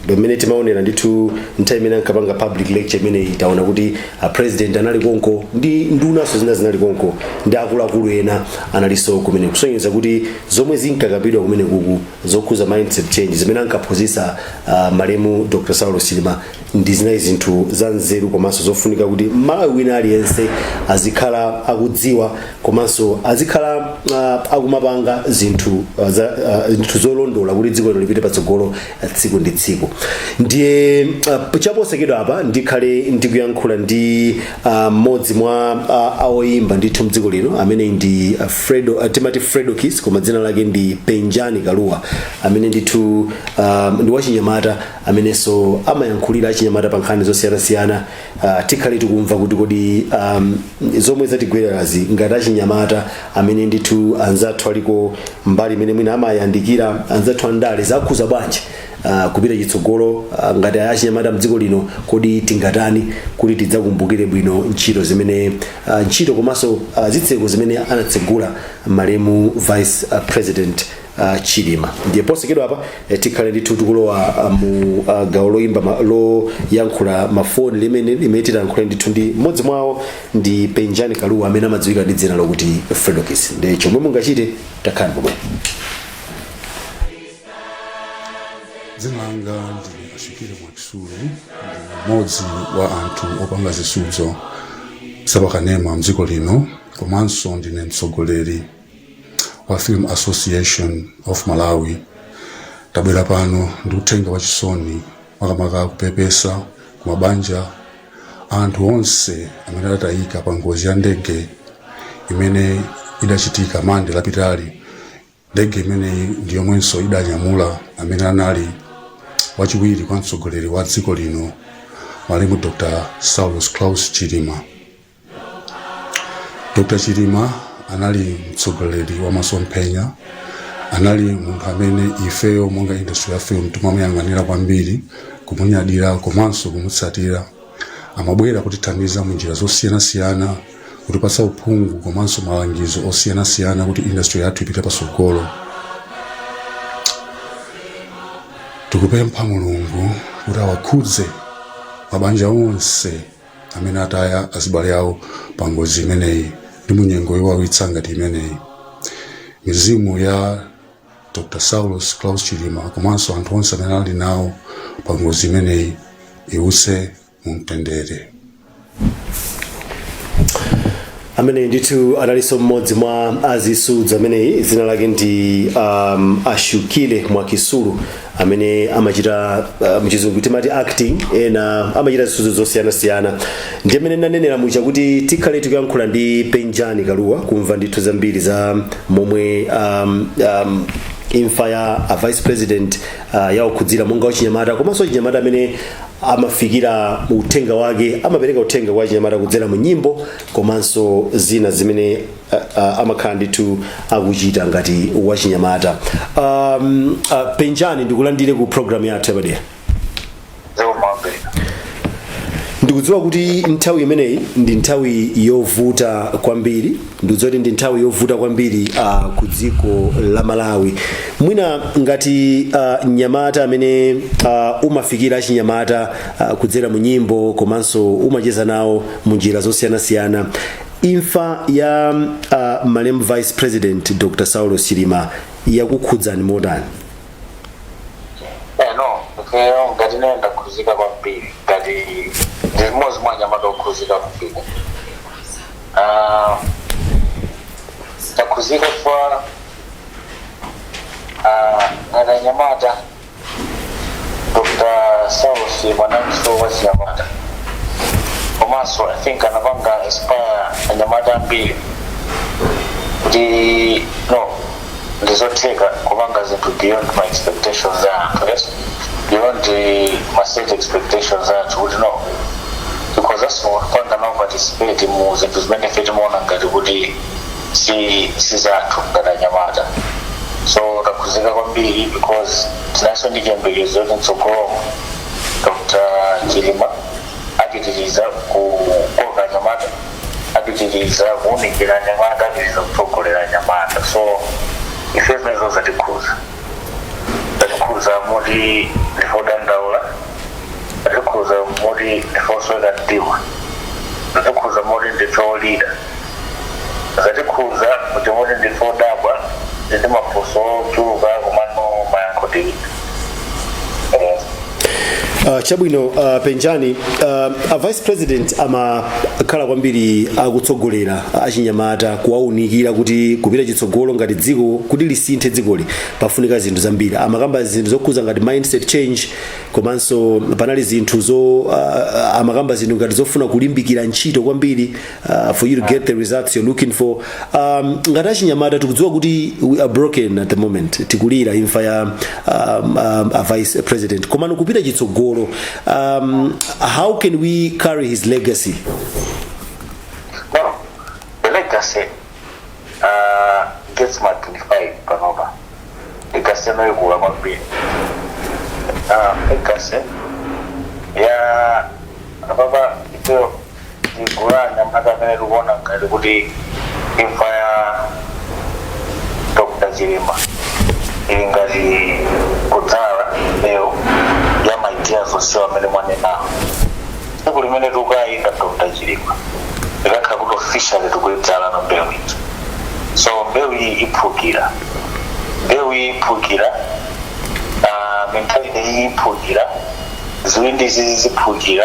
pamene timaonera ndithu nthawi imene ankapanga public lecture imeneyi, taona kuti a president anali konko ndi ndunanso zina zinali konko ndi akuluakulu ena analinso kumene, kusonyeza kuti zomwe zinkakambidwa kumene kuku zokhuza mindset change zimene ankaphunzitsa malemu Dr Saulos Chilima ndi zinayi zinthu za nzeru komanso zofunika kuti Malawi wina aliyense azikhala akudziwa komanso azikhala akumapanga zinthu zinthu zolondola kuti dziko lino lipite patsogolo tsiku ndi tsiku. Ndiye chaposachedwa apa ndikhale ndikuyankhula ndi mmodzi mwa aoyimba ndithu mdziko lino amene ndi Fredo, timati Fredokiss koma dzina lake ndi Penjani Kaluwa, amene ndithu ndi wachinyamata amenenso amayankhulira achinyamata pa nkhani zosiyanasiyana. Tikhale tikumva kuti kodi zomwe zatigwererazi ngati achinyamata amene ndithu anzathu aliko mbali imene mwina amayandikira anzathu andale zakhuza bwanji kupita chitsogolo ngati achinyamata mdziko lino. Kodi tingatani kuti tidzakumbukire bwino ntchito zimene ntchito komanso zitseko zimene anatsegula malemu Vice President Chilima? Ndiye posachedwa apa tikhale ndithu tikulowa mu gawo loyimba loyankhula mafoni limene titayankhule ndithu ndi mmodzi mwawo, ndi Penjani Kaluwa amene amadziwika ndi dzina lokuti Fredokiss. Ndiye chomwe mungachite, takhalani pomwe. Dzina langa ndine Ashikire Mwakisulu, ndine mmodzi wa anthu opanga zisudzo zapakanema mdziko lino komanso ndine mtsogoleri wa Film Association of Malawi. Tabwera pano ndi uthenga wachisoni, makamaka kupepesa ku mabanja anthu onse amene adatayika pa ngozi ya ndege imene idachitika Mande lapitali. Ndege imeneyi ndi yomwenso idanyamula amene anali wachiwiri kwa mtsogoleri wa dziko lino, malemu Dr Saulos Klaus Chilima. Dr Chilima anali mtsogoleri wa masomphenya, anali munthu amene ifeyo monga industry ya film timamuyang'anira kwambiri, kumunyadira komanso kumutsatira. Amabwera kutithandiza mu njira zosiyanasiyana, kutipatsa uphungu komanso malangizo osiyanasiyana kuti industry yathu ipite patsogolo. Tikupempha Mulungu kuti awakhudze mabanja onse amene ataya azibale awo pa ngozi imeneyi ndi munyengo yowawitsa ngati imeneyi. Mizimu ya Dr Saulos Klaus Chilima komanso anthu onse amene anali nawo pa ngozi imeneyi iwuse mu mtendere. Amene ndithu analinso mmodzi mwa azisudzo ameneyi, dzina lake ndi Ashukile Mwakisulu, amene amachita mchizungu timati acting, ena amachita zisudzo zosiyanasiyana. Ndi amene nanenera muja kuti tikhale tikuyankhula ndi Penjani Kaluwa kumva ndithu zambiri za momwe imfa ya a vice president yaukhudzira monga wachinyamata komanso wachinyamata amene amafikira uthenga wake, amapereka uthenga kwa achinyamata kudzera mu nyimbo komanso zina zimene amakhala ndithu akuchita ngati wachinyamata. Penjani, ndikulandire ku program yathu yapadera. Ndikudziwa kuti nthawi imeneyi ndi nthawi yovuta kwambiri, ndikudziwa kuti ndi nthawi yovuta kwambiri ku dziko la Malawi. Mwina ngati mnyamata amene umafikira achinyamata kudzera mu nyimbo komanso umacheza nawo mu njira zosiyanasiyana, imfa ya malemu Vice President Dr Saulos Chilima yakukhudzani motani? No, ifeyo ngati ine ndakhuzika kwambiri, ngati ndi mmodzi mwa anyamata okhuzika kwambiri. Ndakhuzika chifukwa ngati anyamata, Dr Saulos analinso wachinyamata komanso I think anapanga inspire anyamata ambiri kuti no, ndizotheka kupanga zinthu beyond my expectations za anthu, yes, beyond my set expectations athu, kuti no, tikhozanso kupanga nawo participate mu zinthu zimene ife timaona ngati kuti si zathu ngati anyamata. So takhuzika kwambiri because tinanso ndi chiyembekezo kuti mtsogolomo Dr Chilima apitiriza kukoka anyamata, apitiriza kuwunikira anyamata, apitiriza kutsogolera anyamata. So Ife zimenezo zatikhuza, zatikhuza moti ndife odandaula, zatikhuza moti ndife osweka mtima, zatikhuza moti ndife olira, zatikhuza kuti moti ndife odabwa ndi mafunso ochuluka, komano mayankho tilibe. Chabwino, Penjani, a vice president amakhala kwambiri akutsogolera achinyamata, kuwaunikira kuti kupita chitsogolo ngati dziko, kuti lisinthe dzikoli, pafunika zinthu zambiri. Amakamba zinthu zokhuza ngati mindset change, komanso panali zinthu zo amakamba zinthu ngati zofuna kulimbikira ntchito kwambiri for you to get the results you're looking for. Ngati achinyamata tikudziwa kuti we are broken at the moment, tikulira imfa ya a vice president, komano kupita chitsogolo, how can we carry his legacy? No, the legacy gets magnified panopa. Legacy inoikula kwambiri. Legacy ya apapa, ifeyo tigulu la anyamata amene tikuona ngati kuti imfa ya Dr. Chilima ili ngati kudzala mbewu ya ma ideas onsewa amene mwanenawo. Tsiku limene tikukayika Dr. Chilima, ikakhala kuti officially tikuidzala no mbewu iji. So mbewu iyi iphukira, mbewu iyi iphukira, mentality iyi iphukira, ziwindi izi ziphukira,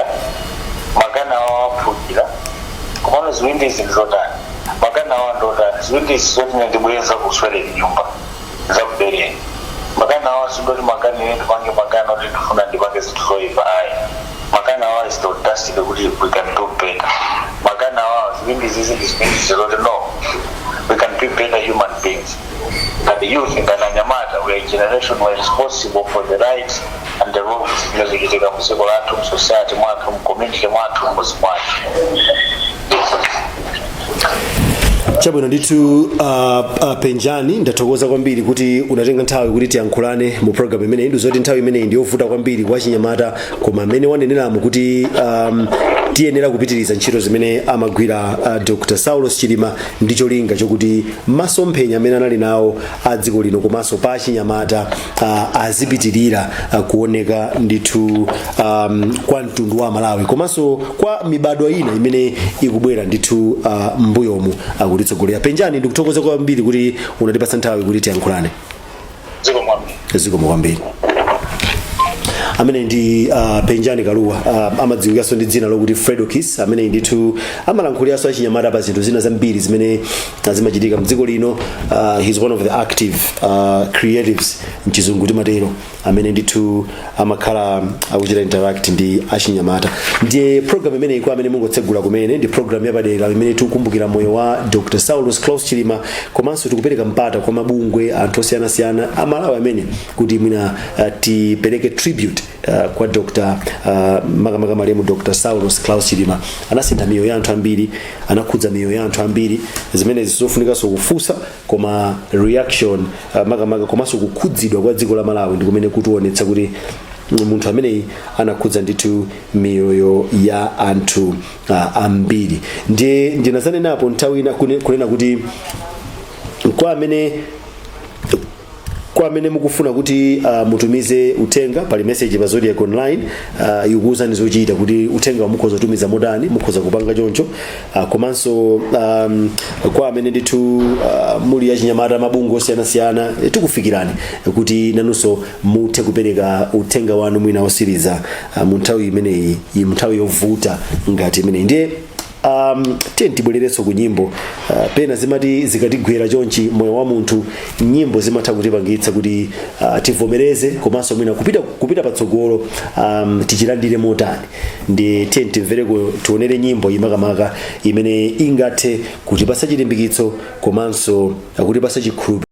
makana awo aphukira. Komano ziwindi izi ndizotani? Makana awo ndotani? Ziwindi izi zoti ine ndibweza kuswereni nyumba zakubereni. Makana awo sindoti makani ine ndipange makana oti ndifuna ndipange zinthu zoyipa, ayi. Makana awo is the audacity kuti we can do better. Makana awo, ziwindi izizi ndi ziwindi zoti no, we can be better human beings. And the youth ngati anyamata, we are a generation, we are responsible for the rights and the wrongs zimene zikuchitika mu dziko lathu, mu society mwathu, mu community mwathu, mmuzi mwathu. Chabwino ndithu, Penjani, ndathokoza kwambiri kuti unatenga nthawi kuti tiyankhulane mu program imeneyi. Ndizoti nthawi imeneyi ndiyovuta kwambiri kwa chinyamata, koma amene waneneramo kuti tiyenera kupitiriza ntchito zimene amagwira Dr. Saulos Chilima ndi cholinga chokuti masomphenya amene anali nawo a dziko lino komanso pa achinyamata azipitirira kuoneka ndithu kwa mtundu wa Malawi komanso kwa mibadwo ina imene ikubwera ndithu mbuyomu akutitsogolera. Penjani, ndikuthokoza kwambiri kuti unatipatsa nthawi kuti tiyankhulane. Zikomo kwambiri. Zikomo kwambiri. Amene ndi Penjani Kaluwa, amadziwikanso ndi dzina lokuti Fredokiss, amene ndithu amalankhuliraso achinyamata pa zinthu zina zambiri zimene zimachitika mdziko lino. He's one of the active creatives, mchizungu timatero, amene ndithu amakhala akuchita interact ndi achinyamata. Ndiye program imeneyi, kwa amene mungotsegula kumene, ndi program yapadera imene tikukumbukira moyo wa Dr. Saulos Klaus Chilima, komanso tikupereka mpata kwa mabungwe, anthu osiyanasiyana amalawi amene kuti mwina tipereke tribute kwa Dr. Makamaka malemu Dr. Saulos Klaus Chilima. Anasintha miyoyo ya anthu ambiri, anakhudza miyoyo ya anthu ambiri. Zimene zofunikanso kufunsa, koma reaction makamaka komanso kukhudzidwa kwa dziko la Malawi ndi kumene kutionetsa kuti munthu ameneyi anakhudza ndithu miyoyo ya anthu ambiri. Ndiye ndinazanenapo nthawi ina kunena kuti kwa amene mukufuna kuti mutumize uthenga, pali message pa Zodiak Online ikukuwuzani zochita kuti uthenga mukhoza kutumiza motani, mukhoza kupanga choncho. Komanso kwa amene ndithu muli achinyamata, mabungwe osiyanasiyana, tikufikirani kuti nanunso muthe kupereka uthenga wanu mwina osiriza mu nthawi imeneyi, mu nthawi yovuta ngati imeneyi. Ndiye tiye tibwererenso ku nyimbo. Pena zimati zikatigwera chonchi moyo wa munthu, nyimbo zimatha kutipangitsa kuti tivomereze komanso mwina kupita patsogolo, tichilandire motani. Ndi tiye timvereko, tionere nyimbo imakamaka imene ingathe kutipasa chilimbikitso komanso kutipasa chikhulupiriro.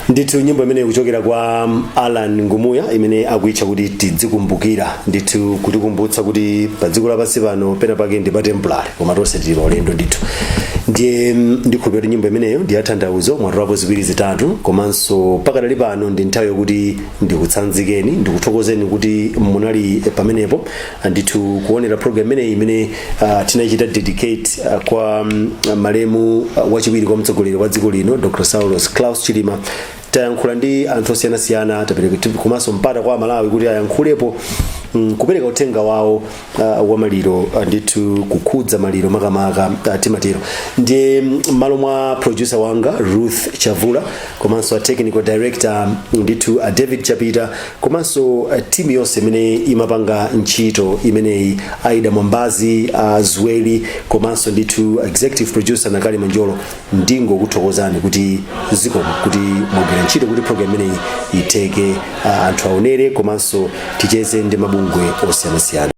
Ndithu nyimbo imene ikuchokera kwa Alan Ngumuya, imene akuitcha kuti "Tidzikumbukira", ndithu kutikumbutsa kuti pa dziko lapansi pano pena pake ndi pa temporary, koma tonse tili pa ulendo ndithu. Ndiye ndikhulupirira kuti nyimbo imeneyo ndi yatanthauzo, mwatolapo ziwiri zitatu. Komanso pakadali pano ndi nthawi yokuti ndikutsanzikeni, ndikuthokozeni kuti munali pamenepo ndithu kuonera program imeneyi imene tinachita dedicate kwa malemu wachiwiri kwa mtsogoleri wa dziko lino, Dr Saulos Klaus Chilima. Tayankhula ndi anthu osiyanasiyana, tapereka komanso mpata kwa Amalawi kuti ayankhulepo, kupereka uthenga wawo wa maliro, ndithu kukhudza maliro makamaka, timatero. Ndiye m'malo mwa producer wanga Ruth Chavula, komanso a technical director ndithu a David Chapita, komanso team yonse imene imapanga ntchito imeneyi, Aida Mwambazi, Zweli, komanso ndithu executive producer Nakali Manjolo, ndingokuthokozani kuti zikomo kuti mwagwira ntchito kuti program imeneyi iteke, anthu aonere komanso ticheze ndi mabungwe osiyanasiyana.